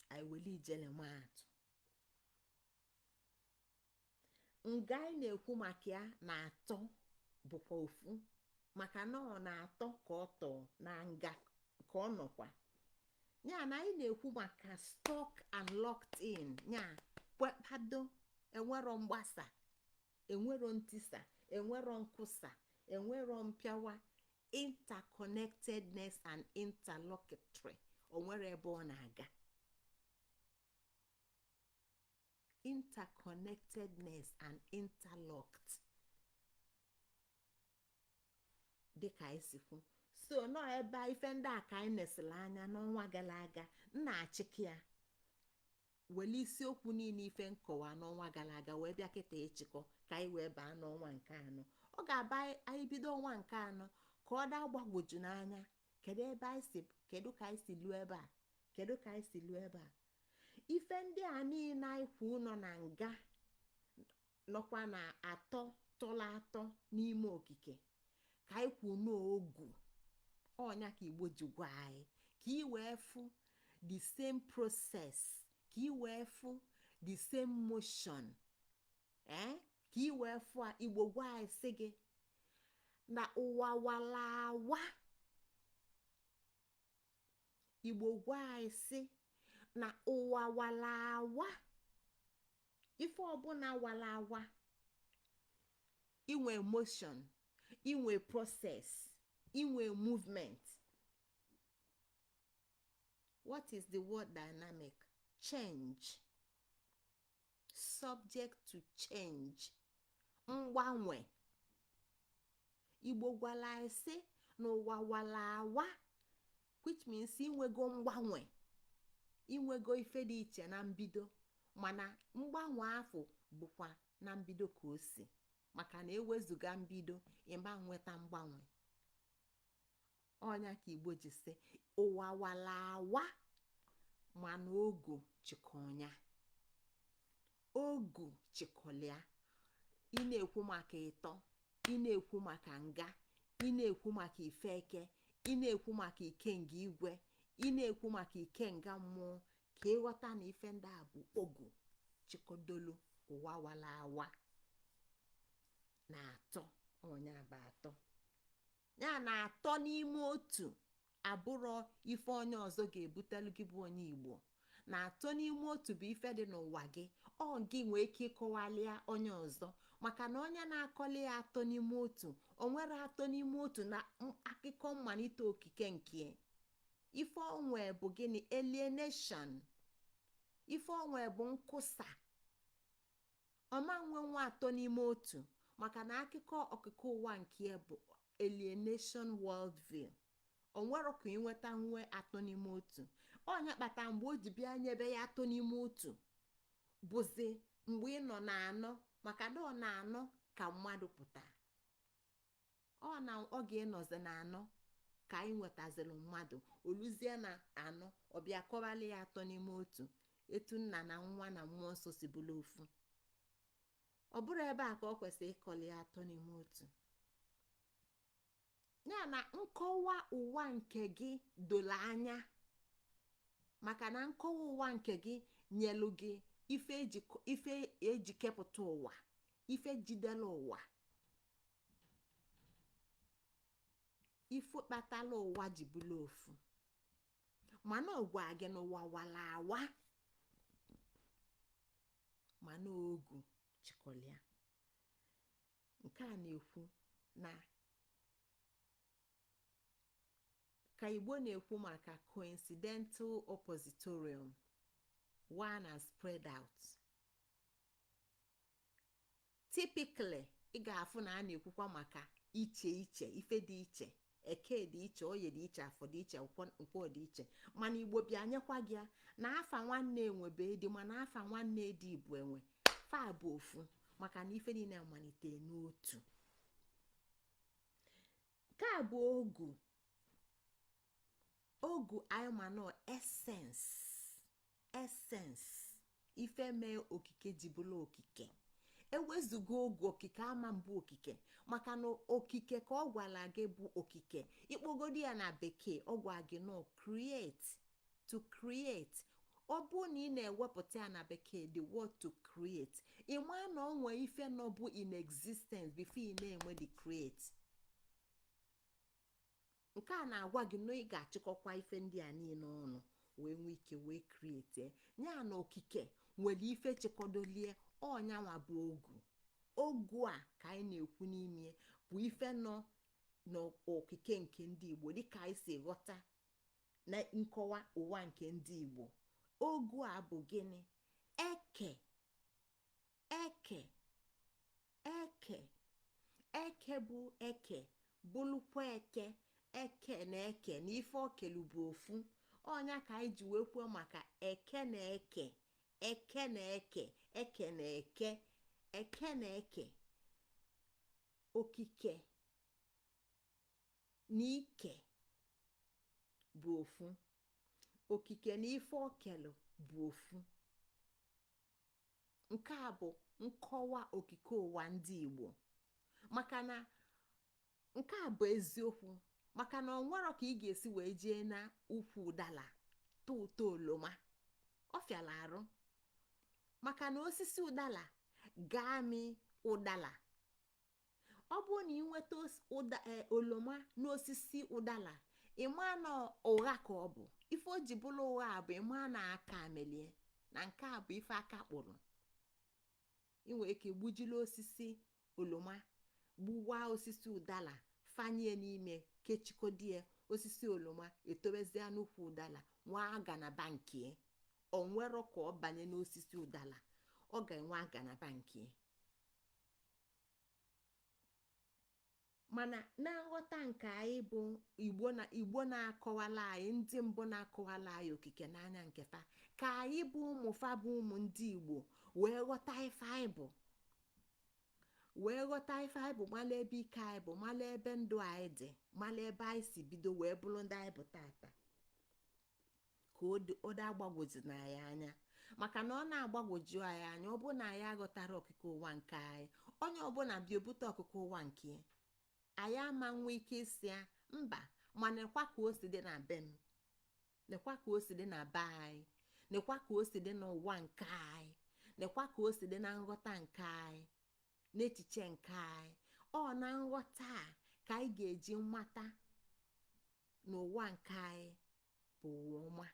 Anyị wele ijele maatụ nga anyị na-ekwu maka ya na atọ bụkwa ofu, maka na ọ na-atọ ka ọ tọọ na nga ka ọ nọkwa ya. Na anyị na-ekwu maka stuck and locked in ya, kwado enwero mgbasa, enwero ntisa, enwero nkwụsa, enwero mpịawa. Interconnectedness and interlocutory, onwere ebe ọ na-aga. Interconnectedness and interlocked, dịka anyị si kwu. So nọ ebe ife ndị a ka anyị nesịrị anya n'ọnwa gara aga. M na-achịkị ya wele isiokwu niile ife nkọwa n'ọnwa gara aga wee bịa kịta ịchịkọ ka anyị wee baa n'ọnwa nke anọ. Ọ ga-aba anyị bido ọnwa nke anọ ka ọ daa gbagwoju n'anya. Kedu ebe anyị si? Kedu ka anyị si luo ebe a? Kedu ka anyị si luo ebe a? Ife ndị a niile anyị kwu nọ na nga, nọkwa na atọ tọrọ atọ n'ime okike ka anyị kwu n'ogu ọnya ka Igbo ji gwa anyị ka ị wee fụ the same process, ka ị wee fụ the same motion, ka ị wee fụ a. Igbo gwa anyị sị gị na ụwa wala awa. Igbo gwa anyị sị na ụwa wala awa. Ife ọbụla wala awa inwe motion, inwe process, inwe movement. What is the word dynamic? Change, subject to change, mgbanwe. Igbo gwara anyị sị n'ụwa wala awa, which means inwego mgbanwe, inwego ife dị iche na mbido. Mana mgbanwe afọ bụkwa na mbido ka o si, maka na ewezuga mbido, ịma nweta mgbanwe. Ọnya ka Igbo ji sị ụwa wala awa, mana ogu chịkọnya, ogu chịkọlịa. Ị na-ekwu maka ịtọ, ị na-ekwu maka nga, ị na-ekwu maka ifeke, ị na-ekwu maka ikenga igwe, ị na-ekwu maka ikenga mmụọ, ka ịghọta na ife ndị a bụ ogu chịkọdolu ụwa wala awa na atọ. Ọnya bụ atọ ya na atọ n'ime otu abụrọ ife onye ọzọ ga-ebutelu gị bụ onye Igbo. Na atọ n'ime otu bụ ife dị n'ụwa gị. Ọ gị nwee ike ịkọwalịa onye ọzọ, maka na onye na-akọli ya atọ n'ime otu, o nwere atọ n'ime otu na akụkọ mmalite okike nke ife onwe bụ gịnị? Alienation. Ife onwe bụ nkwụsa. Ọma nwe nwa atọ n'ime otu, maka na akụkọ okike ụwa nke bụ alienation world view. Onwero ka ịnweta nwe atọ n'ime otu. Onye kpata mgbe o ji bịa nyebe ya atọ n'ime otu bụzi mgbe ị nọ na anọ, maka na ọ na anọ ka mmadụ pụta. Ọ na ọ ga-ịnọzi na anọ ka anyị nwetaziri mmadụ. Oluzie na anọ, ọbịa kọwala ya atọ n'ime otu, etu nna na nwa na mmụọ nsọ si bụrụ ofu. Ọ bụrụ ebe a ka ọ kwesịrị ịkọli ya atọ n'ime otu. Ya na nkọwa ụwa nke gị doro anya, maka na nkọwa ụwa nke gị nyelu gị ife eji kepụta ụwa, ife jidere ụwa, ife kpatala ụwa ji bụrụ ofu. Mana ọ gwa gị n'ụwa wala awa, mana ogu chịkọlịa. Nke a na-ekwu na ka Igbo na-ekwu maka coincidental oppositorium, one and spread out. Typically, ị ga-afụ na a na-ekwukwa maka iche iche, ife dị iche, eke dị iche, oye dị iche, afọ dị iche, nkwọ dị iche. Mana Igbo bịa nyekwa gị ya na afa nwanne enwe bụ edi, mana afa nwanne edi bụ enwe. Fa bụ ofu, maka na ife niile amalite n'otu. Nke a bụ ogu. Ogu anyị ma nọ essence. Essence, ife mee okike ji bụrụ okike. Ewezuga ogu, okike ama mbụ okike, maka na okike ka ọ gwara gị bụ okike. Ịkpọgodi ya na Bekee, ọ gwa gị no create, to create. Ọ bụrụ na ị na-ewepụta ya na Bekee, the word to create, ị maa na ọ nwee ife nọ bụ in existence before ị na-enwe the create. Nke a na-agwa gị na ị ga-achịkọkwa ife ndị a niile ọnụ wee nwee ike wee create ya. Na okike nwere ife chịkọdolie ọnyanwa bụ ogu. Ogu a ka anyị na-ekwu n'ime bụ ife nọ n'okike nke ndị Igbo, dịka anyị si ghọta na nkọwa ụwa nke ndị Igbo. Ogu a bụ gịnị? Eke, eke, eke, eke bụ eke, bụlụkwa eke, eke na eke na ife okelu bụ ofu. Ọnya ka anyị ji wee kwuo maka eke na eke, eke na eke, eke na eke, eke na eke. Okike na ike bụ ofu. Okike na ife okelu bụ ofu. Nke a bụ nkọwa okike ụwa ndị Igbo, maka na nke a bụ eziokwu, maka na ọ nwero ka ị ga-esi wee jee na ukwu ụdala tụ ụtọ oloma. Ọ fịala arụ, maka na osisi ụdala ga-amị ụdala. Ọ bụrụ na ị nweta oloma n'osisi ụdala, ịma na ụgha ka ọ bụ. Ife o ji bụrụ ụgha bụ ịma na aka melie na nke a bụ ife aka kpụrụ. Ị nwere ike gbujiri osisi oloma, gbuwaa osisi ụdala, fanye n'ime, kechikodie osisi oloma, etobezie n'ukwu ụdala, nwa aganaba nke o nwero ka ọ banye n'osisi ụdala, ọ ga-enwe aganaba nke. Mana na nghọta nke anyị bụ Igbo, na Igbo na-akọwala anyị, ndị mbụ na-akọwala anyị okike n'anya nke fa, ka anyị bụ ụmụ fa, bụ ụmụ ndị Igbo, wee ghọta ife anyị bụ, wee ghọta ife anyị bụ, mala ebe ike anyị bụ, mala ebe ndụ anyị dị, mala ebe anyị si bido wee bụrụ ndị anyị bụ tata, ka odo agbagwoju na anyị anya. Maka na ọ na-agbagwoju anyị anya, ọ bụ na anyị aghọtara okike ụwa nke anyị. Onye ọbụla bịa obute okike ụwa nke ya, anyị ama nwe ike isi ya mba. Ma nekwa ka o si dị na be m, nekwa ka o si dị na be anyị, nekwa ka o si dị n'ụwa nke anyị, nekwa ka o si dị na nghọta nke anyị, n'echiche nke anyị. Ọ na nghọta a ka anyị ga-eji mata n'ụwa nke anyị bụ ụwa ọma.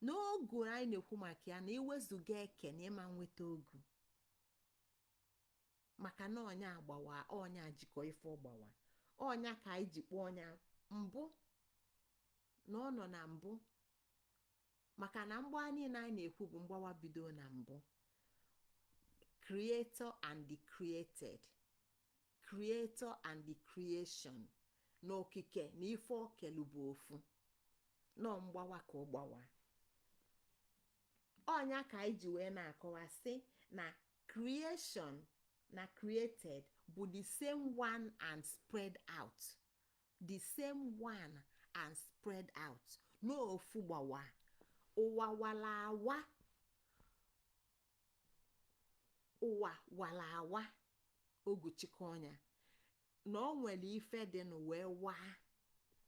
N'ogu anyị na-ekwu maka ya, na iwezuga eke na ịma nweta ogu, maka na ọnya agbawa, ọnya jikọ ife ọgbawa, ọnya ka anyị ji kpọọ ọnya mbụ na ọ nọ na mbụ, maka na mgbawa niile anyị na-ekwu bụ mgbawa bido na mbụ. Creator and the created, creator and the creation, na okike na ife okelu bụ ofu. Nọ mgbawa ka ọ gbawa ọnya ka anyị ji wee na-akọwa sị na creation na created bụ the same one and spread out, the same one and spread out. N'ofu gbawa, ụwa wala awa, ụwa wala awa. Ogu ọnya na ọ nwere ife dịnụ wee waa.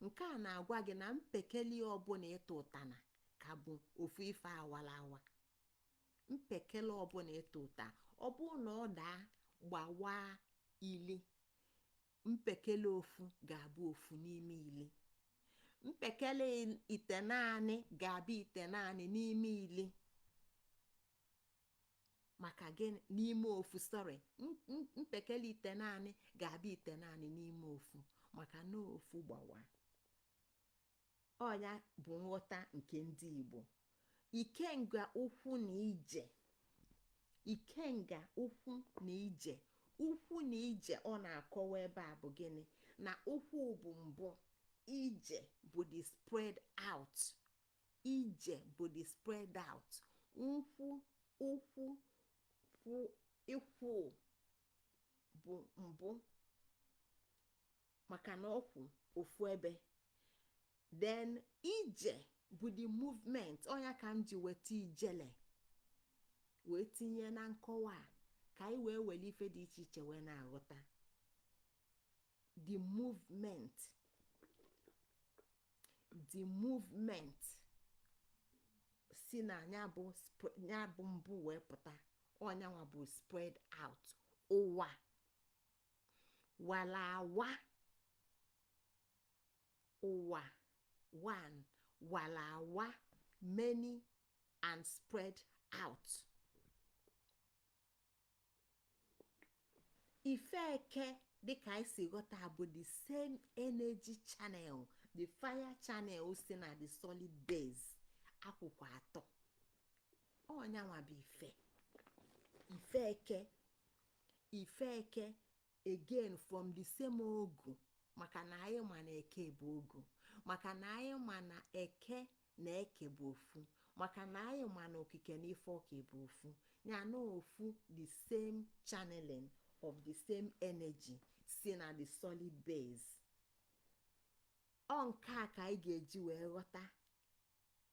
Nke a na-agwa gị na mpekele ọbụla ịta ụtana ka bụ ofu ife awala awa. Mpekele ọbụla ịta ụta, ọ bụrụ na ọ daa gbawaa ili, mpekele ofu ga-abụ ofu n'ime ili. Mpekele ite naanị ga-abụ ite naanị n'ime ili. Maka gịnị? N'ime ofu, sorry, mpekele ite naanị ga-abụ ite naanị n'ime ofu, maka na ofu gbawa. Ọnya bụ nghọta nke ndị Igbo. Ikenga ukwu na ije, ikenga ukwu na ije, ukwu na ije, ọ na-akọwa ebe a bụ gịnị? Na ukwu bụ mbụ, ije bụ the spread out, ije bụ the spread out. Nkwụ, ukwu, kwụ, ikwu bụ mbụ, maka na ọkwụ ofu ebe. Then ije Bụ the movement. Ọnya ka m ji weta ijele wee tinye na nkọwa a, ka anyị wee were ife dị iche iche wee na-aghọta the movement. The movement si na ya bụ mbụ wee pụta. Ọnyanwa bụ spread out. Ụwa walawa, ụwa one walawa, many and spread out. Ife eke, dịka anyị si ghọta, bụ the same energy channel, the fire channel si na the solid base akwụkwọ atọ. Ọnyanwa bụ ife, ife eke. Ife eke again from the same ogu, maka na anyị ma na eke bụ ogu, maka na anyị ma na eke na eke bụ ofu, maka na anyị ma na okike na ife ọka bụ ofu ya na ofu. The same channeling of the same energy si na the solid base. Ọ nke a ka anyị ga-eji wee ghọta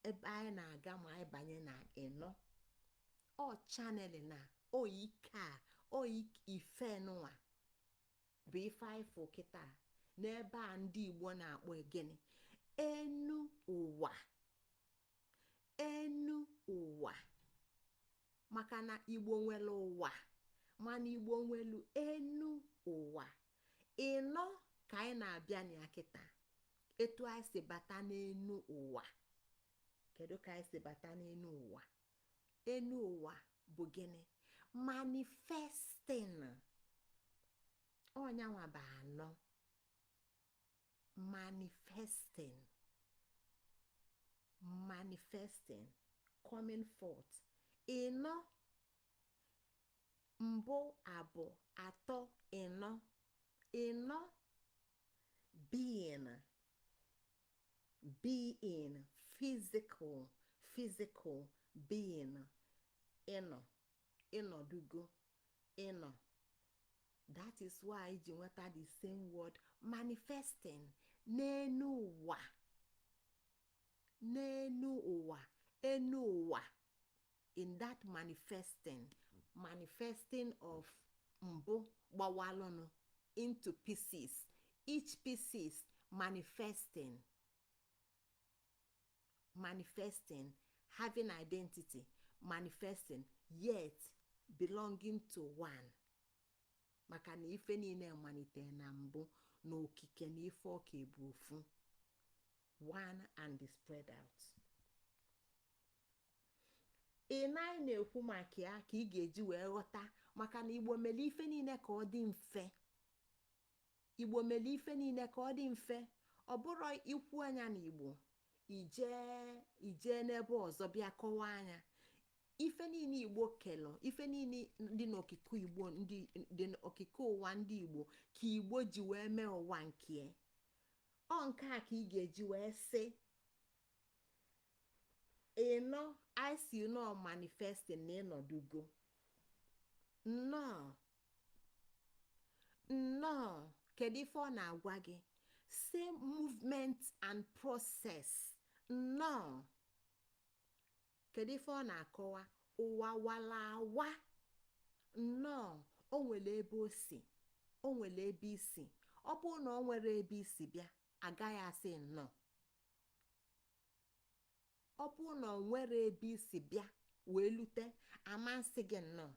ebe anyị na-aga ma anyị banye na ịnọ. Ọ channeling na o ike a, o ife nụnwa bụ ife anyị fụ kịta n'ebe a ndị Igbo na-akpọ gịnị? Enu ụwa. Enu ụwa, maka na Igbo nwere ụwa, mana Igbo nwelu enu ụwa ịnọ. Ka anyị na-abịa na ya kịta, etu anyị si bata n'enu ụwa. Kedu ka anyị si bata n'enu ụwa? Enu ụwa bụ gịnị? Manifesting. Ọnyanwa bụ anọ, manifesting, manifesting, coming forth. Ịnọ, mbụ, abụ, atọ, ịnọ. Ịnọ, being, being, physical, physical being. Ịnọ, ịnọdugo, ịnọ. That is why ji nweta the same word manifesting n'enu ụwa, n'enu ụwa, enu ụwa. In that manifesting, manifesting of mbụ gbawalụnụ into pieces, each pieces manifesting, manifesting, having identity, manifesting yet belonging to one, maka na ife niile malitere na mbụ na okike na ife ọka bụ ofu, one and the spread out. Ị na anyị na-ekwu maka ya ka ị ga-eji wee ghọta, maka na Igbo mere ife niile ka ọ dị mfe. Igbo mere ife niile ka ọ dị mfe. Ọ bụrụ ikwu anya na Igbo, ijee ijee n'ebe ọzọ bịa kọwaa anya. Ife niile Igbo kelụ, ife niile dị n'okike Igbo, ndị dị n'okike ụwa ndị Igbo, ka Igbo ji wee mee ụwa nke ọ. Nke a ka ị ga-eji wee sị ịnọ. I si nọ manifesting na ịnọdugo. Nnọọ, nnọọ. Kedu ife ọ na-agwa gị? Same movement and process. Nnọọ. Kedu ife ọ na-akọwa? Ụwa wala awa. Nnọọ. O nwere ebe o si, o nwere ebe isi. Ọ bụrụ na ọ nwere ebe isi bịa, agaghị asị nnọọ. Ọ bụrụ na ọ nwere ebe isi bịa wee lute, amasị gị nnọọ.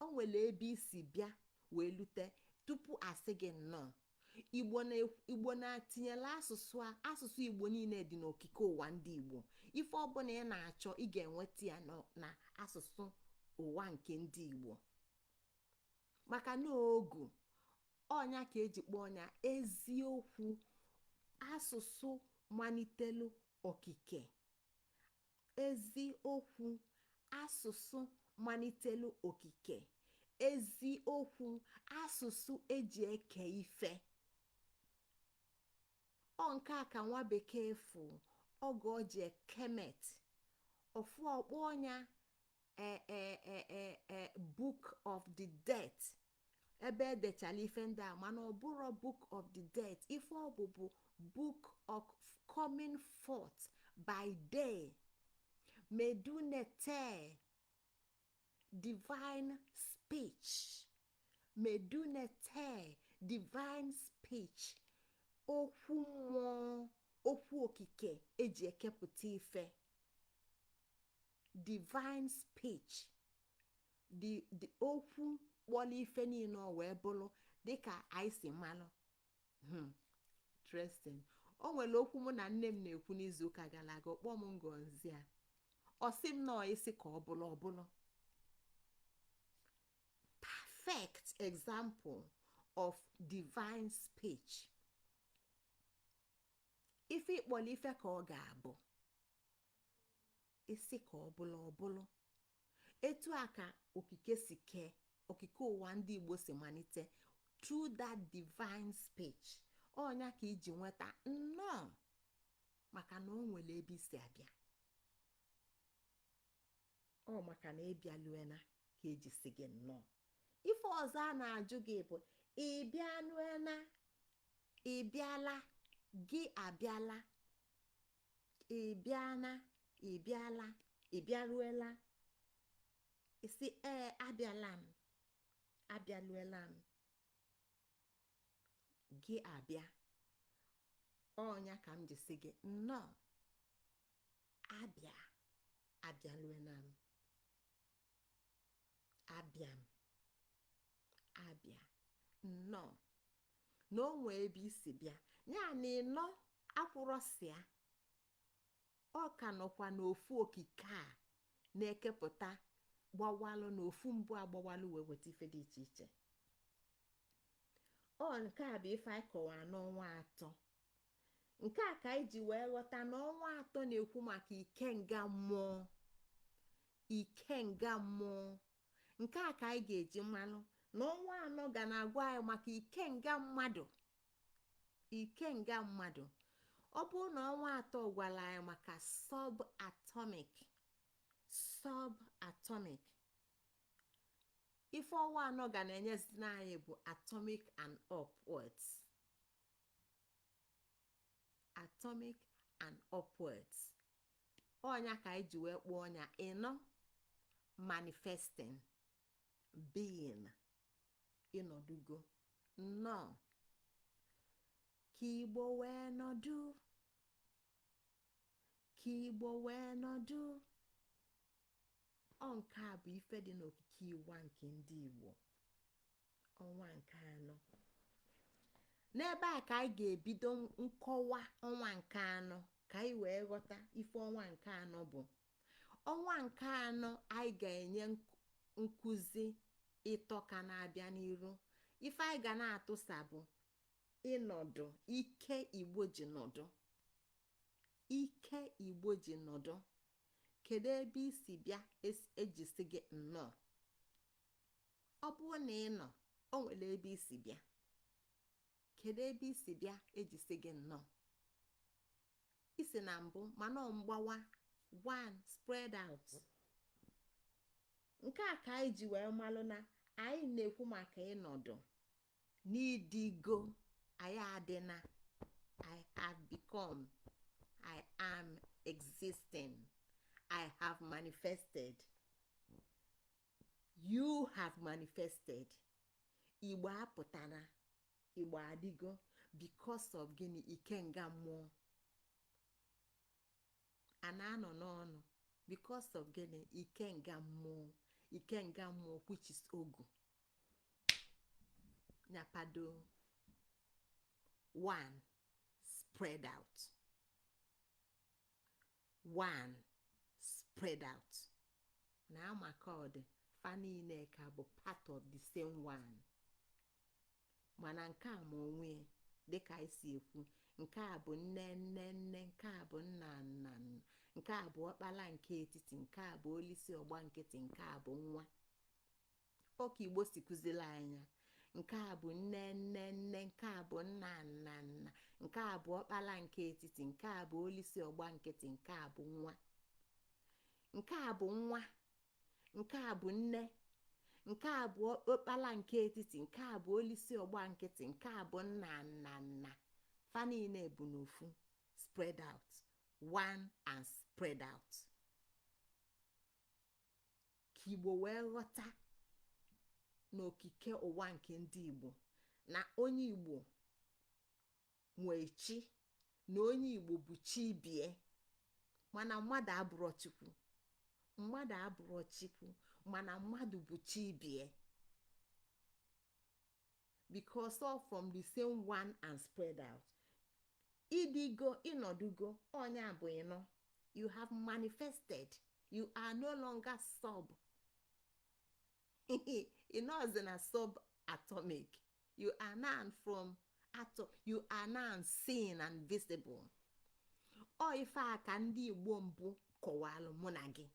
O nwere ebe isi bịa wee lute tupu asị gị nnọọ. Igbo na Igbo na-atinyela asụsụ a. Asụsụ Igbo niile dị n'okike ụwa ndị Igbo. Ife ọbụla ị na-achọ, ị ga-enweta ya na asụsụ ụwa nke ndị Igbo, maka na ogu ọnya ka eji kpọọ ọnya eziokwu. Asụsụ malitelu okike, eziokwu. Asụsụ malitelu okike, eziokwu. Asụsụ eji eke ife. Ọ nke a ka nwa bekee fụ oge o ji kemet ofu ọkpọ ọnya Book of the Dead, ebe edechala ife ndị a. Mana ọ bụrụ Book of the Dead, ife ọ bụ bụ Book of Coming Forth By day, medunete, divine speech. Medunete, divine speech, okwu mmụọ, okwu okike eji ekepụta ife. Divine speech, the okwu kpọrọ ife niile ọ wee bụrụ dịka anyị si malụ. Interesting. O nwere okwu mụ na nne m na-ekwu n'izuụka gara aga. Kpọọ m ngozi a, ọ sị m nọọ isi ka ọ bụrụ, ọ bụrụ perfect example of divine speech. Ife ịkpọrọ ife ka ọ ga-abụ, isi ka ọ bụrụ, ọ bụrụ. Etu a ka okike si kee okike ụwa ndị Igbo si malite through that divine speech. Ọnya ka iji nweta nnọọ, maka na o nwere ebe isi abịa. Ọ maka na ịbịaluena ka eji si gị nnọọ. Ife ọzọ a na-ajụ gị bụ, ị bịanuena? Ị bịala? Gị abịala? Ị bịana? Ị bịala? Ị bịaruela? Isi ee, abịala m, abịaluela m. Gị abịa, ọnya ka m ji si gị nnọọ. Abịa, abịaluela m, abịa m, abịa nnọọ. Na o nwee ebe isi bịa, ya na ịnọ akwụrọsịa, ọ ka nọkwa n'ofu okike a na-ekepụta gbawalụ na ofu mbụ agbawalụ wee weta ife dị iche iche. Ọ nke a bụ ife anyị kọwara n'ọnwa atọ. Nke a ka anyị ji wee ghọta na ọnwa atọ na-ekwu maka ikenga mmụọ, ikenga mmụọ. Nke a ka anyị ga-eji mmalụ na ọnwa anọ ga na-agwa anyị maka ikenga mmadụ, ikenga mmadụ. Ọ bụrụ na ọnwa atọ gwara anyị maka subatomic, subatomic, ife ọnwa anọ ga na-enyezi anyị bụ atomic and upwards, atomic and upwards. Ọnya ka anyị ji wee kpọọ ọnya ịnọ manifesting being. Ịnọdugo nnọọ ka Igbo wee nọdụ, ka Igbo wee nọdụ. Ọ nke a bụ ife dị n'okike iwa nke ndị Igbo. Ọnwa nke anọ, n'ebe a ka anyị ga-ebido nkọwa ọnwa nke anọ, ka anyị wee ghọta ife ọnwa nke anọ bụ. Ọnwa nke anọ, anyị ga-enye nkụzi ịtọ ka na-abịa n'iru. Ife anyị ga na-atụsa bụ ịnọdụ ike Igbo ji nọdụ, ike Igbo ji nọdụ. Kedu ebe isi bịa ejisi gị nnọọ? Ọ bụrụ na ị nọ, o nwere ebe isi bịa. Kedu ebe isi bịa ejisi gị nnọọ? Isi na mbụ mana ọ mgbawa, one spread out. Nke a ka anyị ji wee malụ na anyị na-ekwu maka ịnọdụ n'ịdịgo. Anyị adịna. I have become, I am existing, I have manifested, you have manifested. Igbo apụtara, Igbo adịgo. Because of gịnị? Ikenga mmụọ a na-anọ n'ọnụ. Because of gịnị? Ikenga mmụọ, ikenga mmụọ, which is ogu nyapado, one spread out, one spread out. Na amaka ọ dị fa niile ka bụ part of the same one. Mana nke a ma onwe, dịka anyị si ekwu, nke a bụ nne nne nne, nke a bụ nna nna nna, nke a bụ ọkpala nke etiti, nke a bụ olisi ọgba nkịtị, nke a bụ nwa. Ọka Igbo si kụziri anya, nke a bụ nne nne nne, nke a bụ nna nna nna, nke a bụ ọkpala nke etiti, nke a bụ olisi ọgba nkịtị, nke a bụ nwa, nke a bụ nwa, nke a bụ nne, nke a bụ ọkpala nke etiti, nke a bụ olisi ọgba nkịtị, nke a bụ nna nna nna. Fa niile bụ n'ofu, spread out. One and spread out, ka Igbo wee ghọta n'okike ụwa nke ndị Igbo, na onye Igbo nwee chi, na onye Igbo bụ chi bie. Mana mmadụ abụrọ Chukwu, mmadụ abụrọ Chukwu, mana mmadụ bụ chi bie, because all from the same one and spread out. Ịdịgo, ịnọdụgo, onye bụ ịnọ. You have manifested. You are no longer sub. Ịnọzi na sub atomic. You are now from atom. You are now seen and visible. Ọ ife a ka ndị Igbo mbụ kọwalụ mụ na gị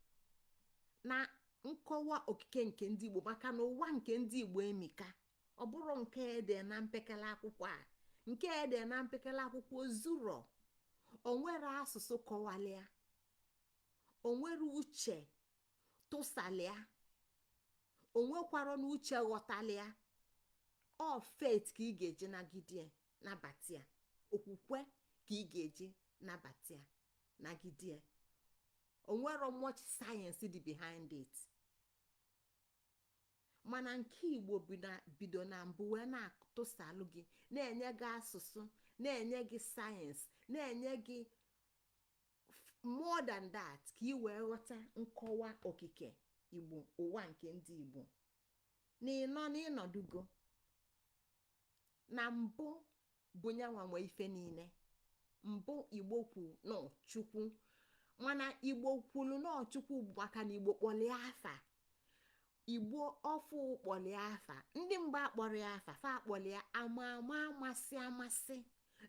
na nkọwa okike nke ndị Igbo, maka na ụwa nke ndị Igbo emika. Ọ bụrụ nke ede na mpekele akwụkwọ a, nke ede na mpekele akwụkwọ zuro. Onwere asụsụ kọwalịa, onwere uche tụsalịa, onwekwara n'uche ghọtalịa. Ọ faith ka ị ga-eji nagide, nabata ya. Okwukwe ka ị ga-eji nabata ya, nagide ya. Onwero much science dị behind it. Mana nke Igbo bido na mbụ wee na-atụsalụ gị, na-enye gị asụsụ, na-enye gị sayensị, na-enye gị more than that, ka ị wee ghọta nkọwa okike Igbo, ụwa nke ndị Igbo, na ịnọ na ịnọdụgo na mbụ bụ nyanwa nwe ife niile. Mbụ Igbo kwu nọ Chukwu, mana Igbo kwulu nọ Chukwu maka na Igbo kpọlie afa. Igbo ọfụ kpọlie afa. Ndị mgbe akpọrọ ya afa, fa akpọlie ama ama, amasị amasị,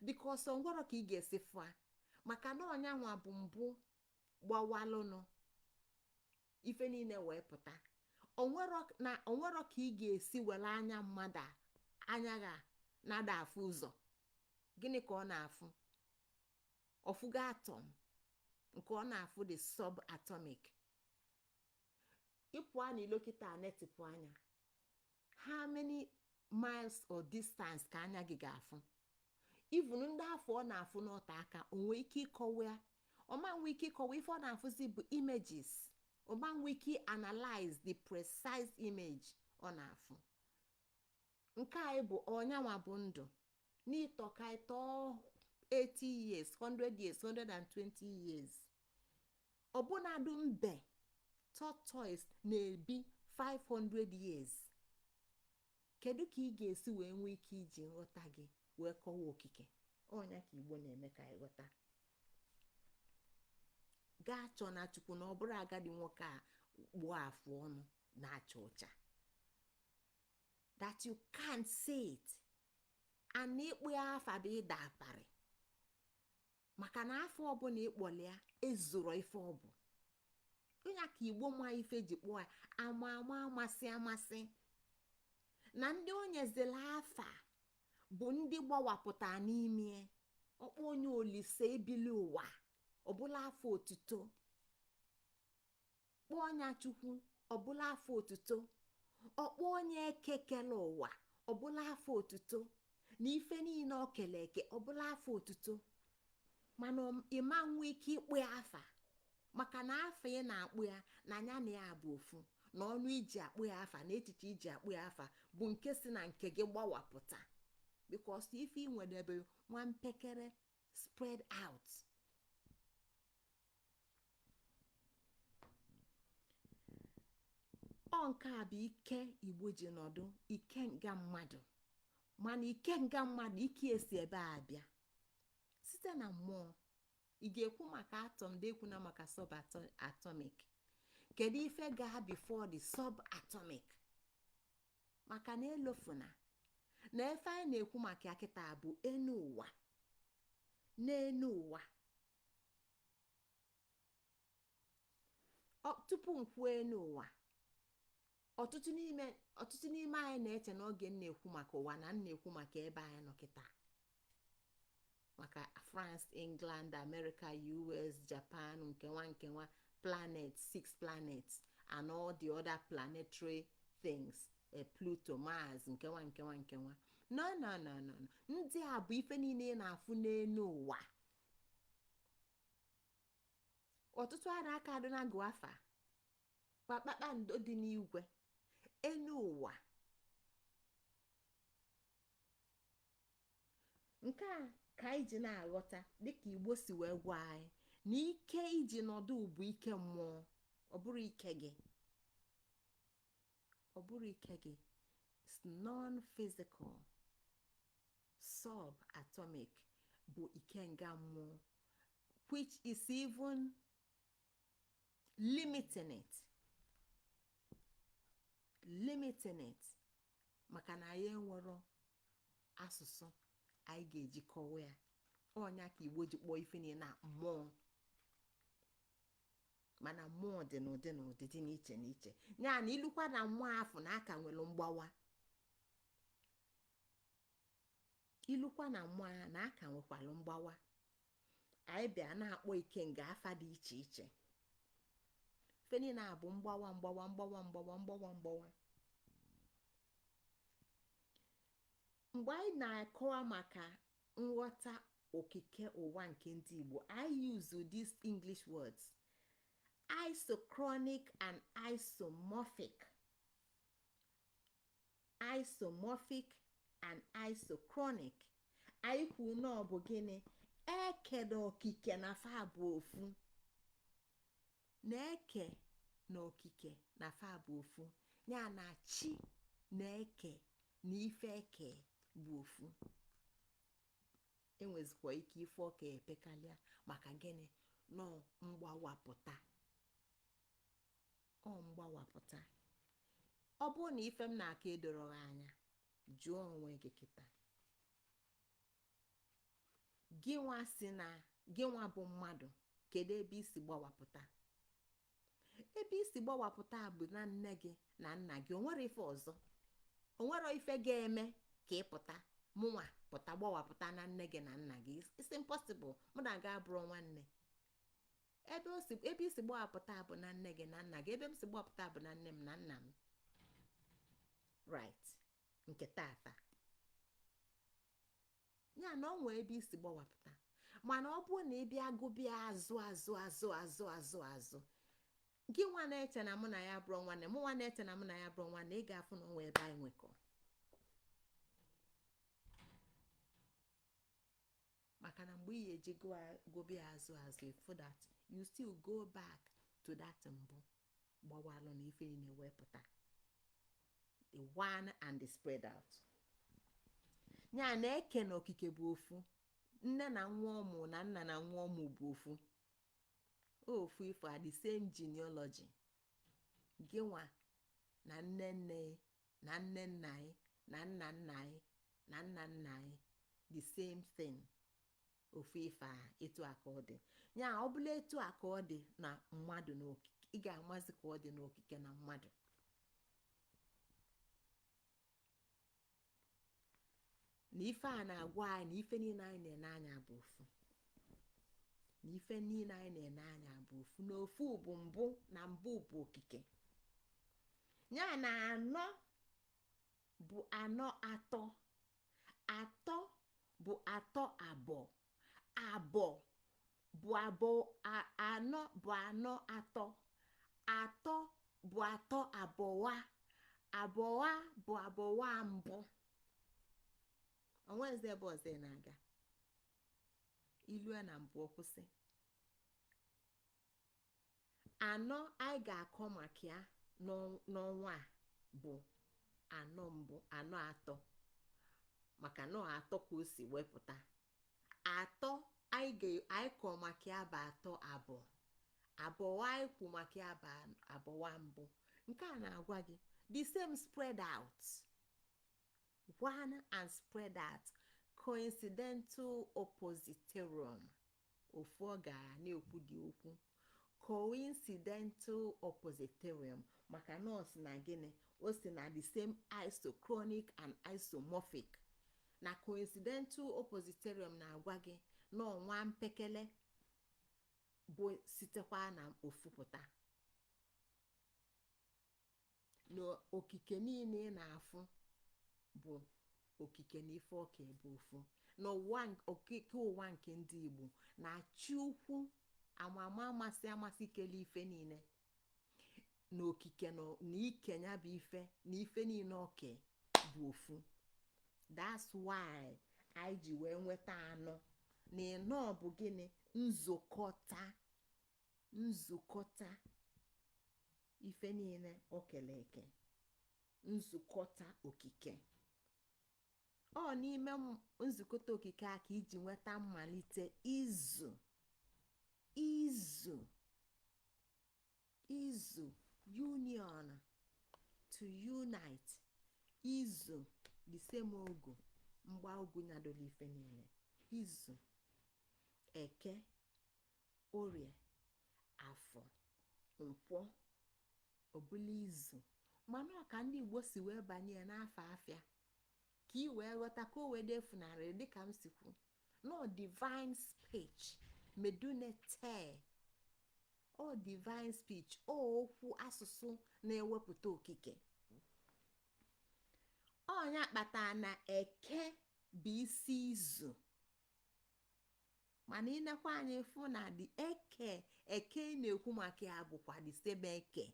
because ngwọrọ ka ị ga-esi fụa, maka na ọnyanwa bụ mbụ gbawalụnụ ife niile wee pụta. Onwero na onwero ka ị ga-esi were anya mmadụ a, anya ga nada afụ ụzọ. Gịnị ka ọ na-afụ? Ọfụgo atom. Nke ọ na-afụ dị subatomic. Ịpụa n'ilo kịta, netịpụ anya, how many miles or distance ka anya gị ga-afụ? Even ndị afọ ọ na-afụ n'ọta aka, o nwee ike ịkọwa ya? Ọma nwee ike ịkọwa. Ife ọ na-afụzi bụ images. Ọma nwee ike analyze the precise image ọ na-afụ. Nke anyị bụ ọnyanwa bụ ndụ n'ịtọ ka ịtọ 80 years, 100 years, 120 years. Ọbụnadụ mbe, tortoise, na-ebi 500 years. Kedu ka ị ga-esi wee nwee ike iji nghọta gị wee kọwaa okike? Ọnya ka Igbo na-eme ka anyị ghọta. Gaa chọọ na Chukwu, na ọ bụrụ agadi nwoke a gbuo afụ ọnụ na-acha ụcha that you can't see it, and ịkpụ ya afa bụ ịda aparị, maka na afọ ọbụla ịkpọli ya ezuro ife ọ bụ. Onye ka Igbo ma ife ji kpụọ ya ama ama, amasị amasị, na ndị o nyezila afa bụ ndị gbawapụta n'ime ọkpọ onye Olise ebili ụwa, ọbụla afọ otuto. Kpọọ ọnya Chukwu, ọbụla afọ otuto. Ọkpọ onye ekekele ụwa, ọbụla afọ otuto. Na ife niile o kele eke, ọbụla afọ otuto. Mana ịma nwe ike ịkpụ ya afa, maka na afa ị na-akpụ ya na ya na ya bụ ofu, na ọnụ iji akpụ ya afa na echiche iji akpụ ya afa bụ nke si na nke gị gbawapụta, because ife ị nwere ebe nwa mpekere spread out. Ọ nke a bụ ike Igbo ji nọdụ ike nga mmadụ. Mana ike nga mmadụ, ike esi ebe a bịa site na mmụọ. Ị ga-ekwu maka atom, dị ekwuna maka subatomic. Kedu ife gaa before the subatomic? Maka na elofuna na efe anyị na-ekwu maka ya kịta bụ enu ụwa. N'enu ụwa, tupu m kwuo enu ụwa, ọtụtụ n'ime anyị na-eche na oge m na-ekwu maka ụwa, na m na-ekwu maka ebe anyị nọ kịta, maka France, England, America, US, Japan, nkewa nkewa planet, six planets and all the other planetary things, Pluto, Mars, nkewa nkewa nkewa. No, no, no, no, no. Ndị a bụ ife niile ị na-afụ n'elu ụwa. Ọtụtụ a na-aka adị na agụ afa kpakpando dị n'igwe enu ụwa. Nke a ka anyị ji na-aghọta dịka Igbo si wee gwa anyị na ike iji nọdụ bụ ike mmụọ, ọ bụrọ ike gị, ọ bụrọ ike gị. It's non-physical, subatomic bụ ikenga mmụọ, which is even limiting it, limiting it, maka na anyị enwerọ asụsụ anyị ga-eji kọwa ya. Ọ nya ka Igbo ji kpọọ ife niile na mmụọ, mana mmụọ dị n'ụdị n'ụdị dị n'iche n'iche. Ya na ilukwa na mmụọ afụ na aka nwere mgbawa, ilukwa na mmụọ a na aka nwekwara mgbawa. Anyị bịa na-akpọ ikenga afa dị iche iche. Ife niile a bụ mgbawa, mgbawa, mgbawa, mgbawa, mgbawa, mgbawa. Mgbe anyị na-akọwa maka nghọta okike ụwa nke ndị Igbo, I use these English words, isochronic and isomorphic. Isomorphic and isochronic. Anyị kwuru na ọ bụ gịnị? Eke na okike na fa bụ ofu, na eke na okike na fa bụ ofu. Ya na chi na eke na ife eke bụ ofu. Enwezikwa ike ife ọka epekalịa. Maka gịnị? Nọ mgbawapụta, ọ mgbawapụta. Ọ bụrụ na ife m na-aka edoro gị anya, jụọ onwe gị kịta. Gị nwa si na gị nwa bụ mmadụ, kedu ebe isi gbawapụta? Ebe isi gbawapụta bụ na nne gị na nna gị. O nwere ife ọzọ? O nwere ife ga-eme ka ị pụta, mụnwa pụta gbawapụta na nne gị na nna gị? It's impossible. Mụ na gị abụrụ nwanne. Ebe isi gbawapụta bụ na nne gị na nna gị. Ebe m si gbawapụta bụ na nne m na nna m, right? Nke tata ya na ọ nwee ebe isi gbawapụta. Mana ọ bụrụ na ị bịa gụbịa azụ azụ azụ azụ azụ azụ, gị nwa na-eche na mụ na ya bụrụ nwanne, mụ nwa na-eche na mụ na ya bụrụ nwanne, ị ga-afụ na o nwe ebe anyị nwekọ. Maka na mgbe ị ga-eji gụbịa azụ azụ, ịfụ that you still go back to that mbụ gbawalụ na ife niile wee pụta, the one and the spread out. Ya na eke na okike bụ ofu. Nne na nwa ọmụ na nna na nwa ọmụ bụ ofu, ofu ife a, the same genealogy. Gị nwa na nne nne na nne nna anyị na nna nna anyị na nna nna anyị, the same thing, ofu ife a. Etu a ka ọ dị. Ya ọ bụla etu a ka ọ dị na mmadụ na okike, ị ga-amazi ka ọ dị n'okike na mmadụ. Na ife a na-agwa anyị na ife niile anyị na-ene anya bụ ofu, na ife niile anyị na-ene anya bụ ofu, na ofu bụ mbụ, na mbụ bụ okike. Ya na anọ bụ anọ atọ, atọ bụ atọ abụọ, abụọ bụ abụọ, anọ bụ anọ atọ, atọ bụ atọ abụwa, abụwa bụ abụwa mbụ. Onwezi ebe ọzọ ị na-aga. Ilue na mbụ, ọ kwụsị. Anọ anyị ga-akọ maka ya n'ọnwa a bụ anọ mbụ, anọ atọ, maka na atọ ka o si wepụta atọ. Anyị kọ maka ya bụ atọ abụọ, abụọ anyị kwu maka ya bụ abụọ mbụ. Nke a na-agwa gị the same spread out, one and spread out, coincidental oppositorum. Ofu ọ gara na-ekwu dị okwu coincidental oppositorum, maka na ọ si na gịnị? O si na the same isochronic and isomorphic. Na coincidental oppositorum na-agwa gị na ọnwa mpekele bụ sitekwa na ofu pụta. Na okike niile ị na-afụ bụ okike na ife oke bụ ofu. Na ụwa okike, ụwa nke ndị Igbo na chi ukwu Amama amasị amasị kele ife niile na okike na ike ya bụ ife na ife niile oke bụ ofu. That's why anyị ji wee nweta anọ na ịnọ. Bụ gịnị? Nzukọta, nzukọta ife niile o kele eke, nzukọta okike. Ọ n'ime nzukọta okike a ka iji nweta mmalite izu, izu, izu, union, to unite, izu, the same ogu mgba ogu nyadola ife niile. Izu Eke, Orie, Afọ, Nkwọ, ọbụla izu. Mana ọ ka ndị Igbo si wee banye ya n'afọ afịa, ka ị wee ghọta, ka o wee defunarị. Dịka m si kwu no, divine speech medunete, ọ divine speech, ọ okwu asụsụ na-ewepụta okike. Ọnya kpatara na Eke bụ isi izu. Mana ịnekwa anyị fụ na dị eke, eke ị na-ekwu maka ya bụkwa the same eke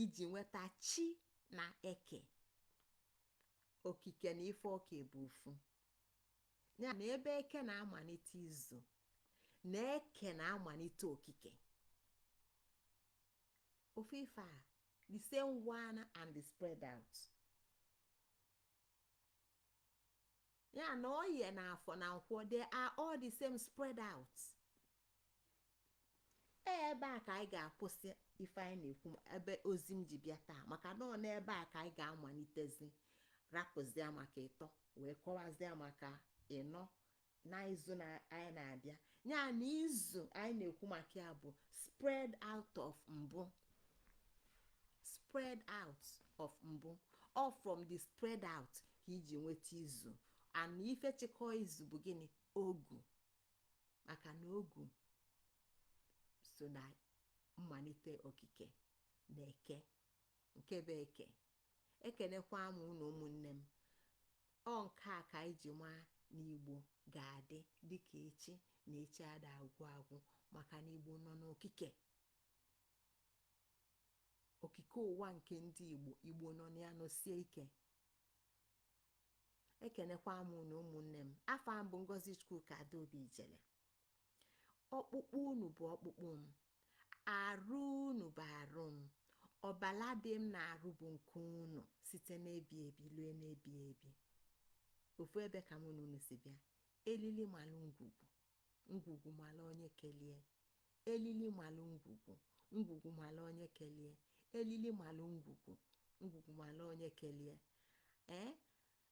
iji nweta chi na eke. Okike na ife oke bụ ofu ya. Na ebe eke na-amalite izu, na eke na-amalite okike, ofu ife a, the same one and the spread out. Ya na oye na Afọ na Nkwọ, they are all the same spread out. Ebe a ka anyị ga-akwụsị ife anyị na-ekwu, ebe ozi m ji bịa taa, maka na ọ n'ebe a ka anyị ga-amalitezi rapụzia maka ịtọ, wee kọwazie maka ịnọ na izu na anyị na-abịa. Ya na izu anyị na-ekwu maka ya bụ spread out of mbụ, spread out of mbụ. All from the spread out ka iji nweta izu. And ife chịkọ izu bụ gịnị? Ogu, maka na ogu so na mmalite okike na eke. Nke bụ eke. Ekenekwa m unu, ụmụnne m. Ọ nke a ka anyị ji maa n'Igbo ga-adị dịka echi na echi ada agwụ agwụ, maka na Igbo nọ n'okike, okike ụwa nke ndị Igbo. Igbo nọ na ya nọsie ike. Ekenekwa m unu, ụmụnne m. Afọ m bụ Ngozi Chukwuka Adaobi Ijele. Ọkpụkpụ unu bụ ọkpụkpụ m, arụ unu bụ arụ m, ọbala dị m na-arụ bụ nke unu, site n'ebi ebi lue n'ebi ebi. Ofu ebe ka mụ na unu si bịa. Elili malụ ngwugwu, ngwugwu malụ onye kelie. Elili malụ ngwugwu, ngwugwu malụ onye kelie. Elili malụ ngwugwu, ngwugwu malụ onye kelie. Ee,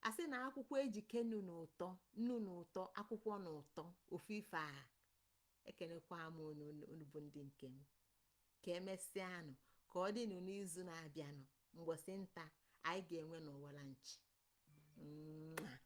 asị na akwụkwọ ejike nnu na ụtọ, nnu na ụtọ, akwụkwọ na ụtọ, ofu ife a. Ekenekwa m unu, unu bụ ndị nke m. Ka emesịanụ, ka ọ dịnụ n'izu na-abịanụ, mgbọsị nta anyị ga-enwe n'ụwara nchi. Mwah.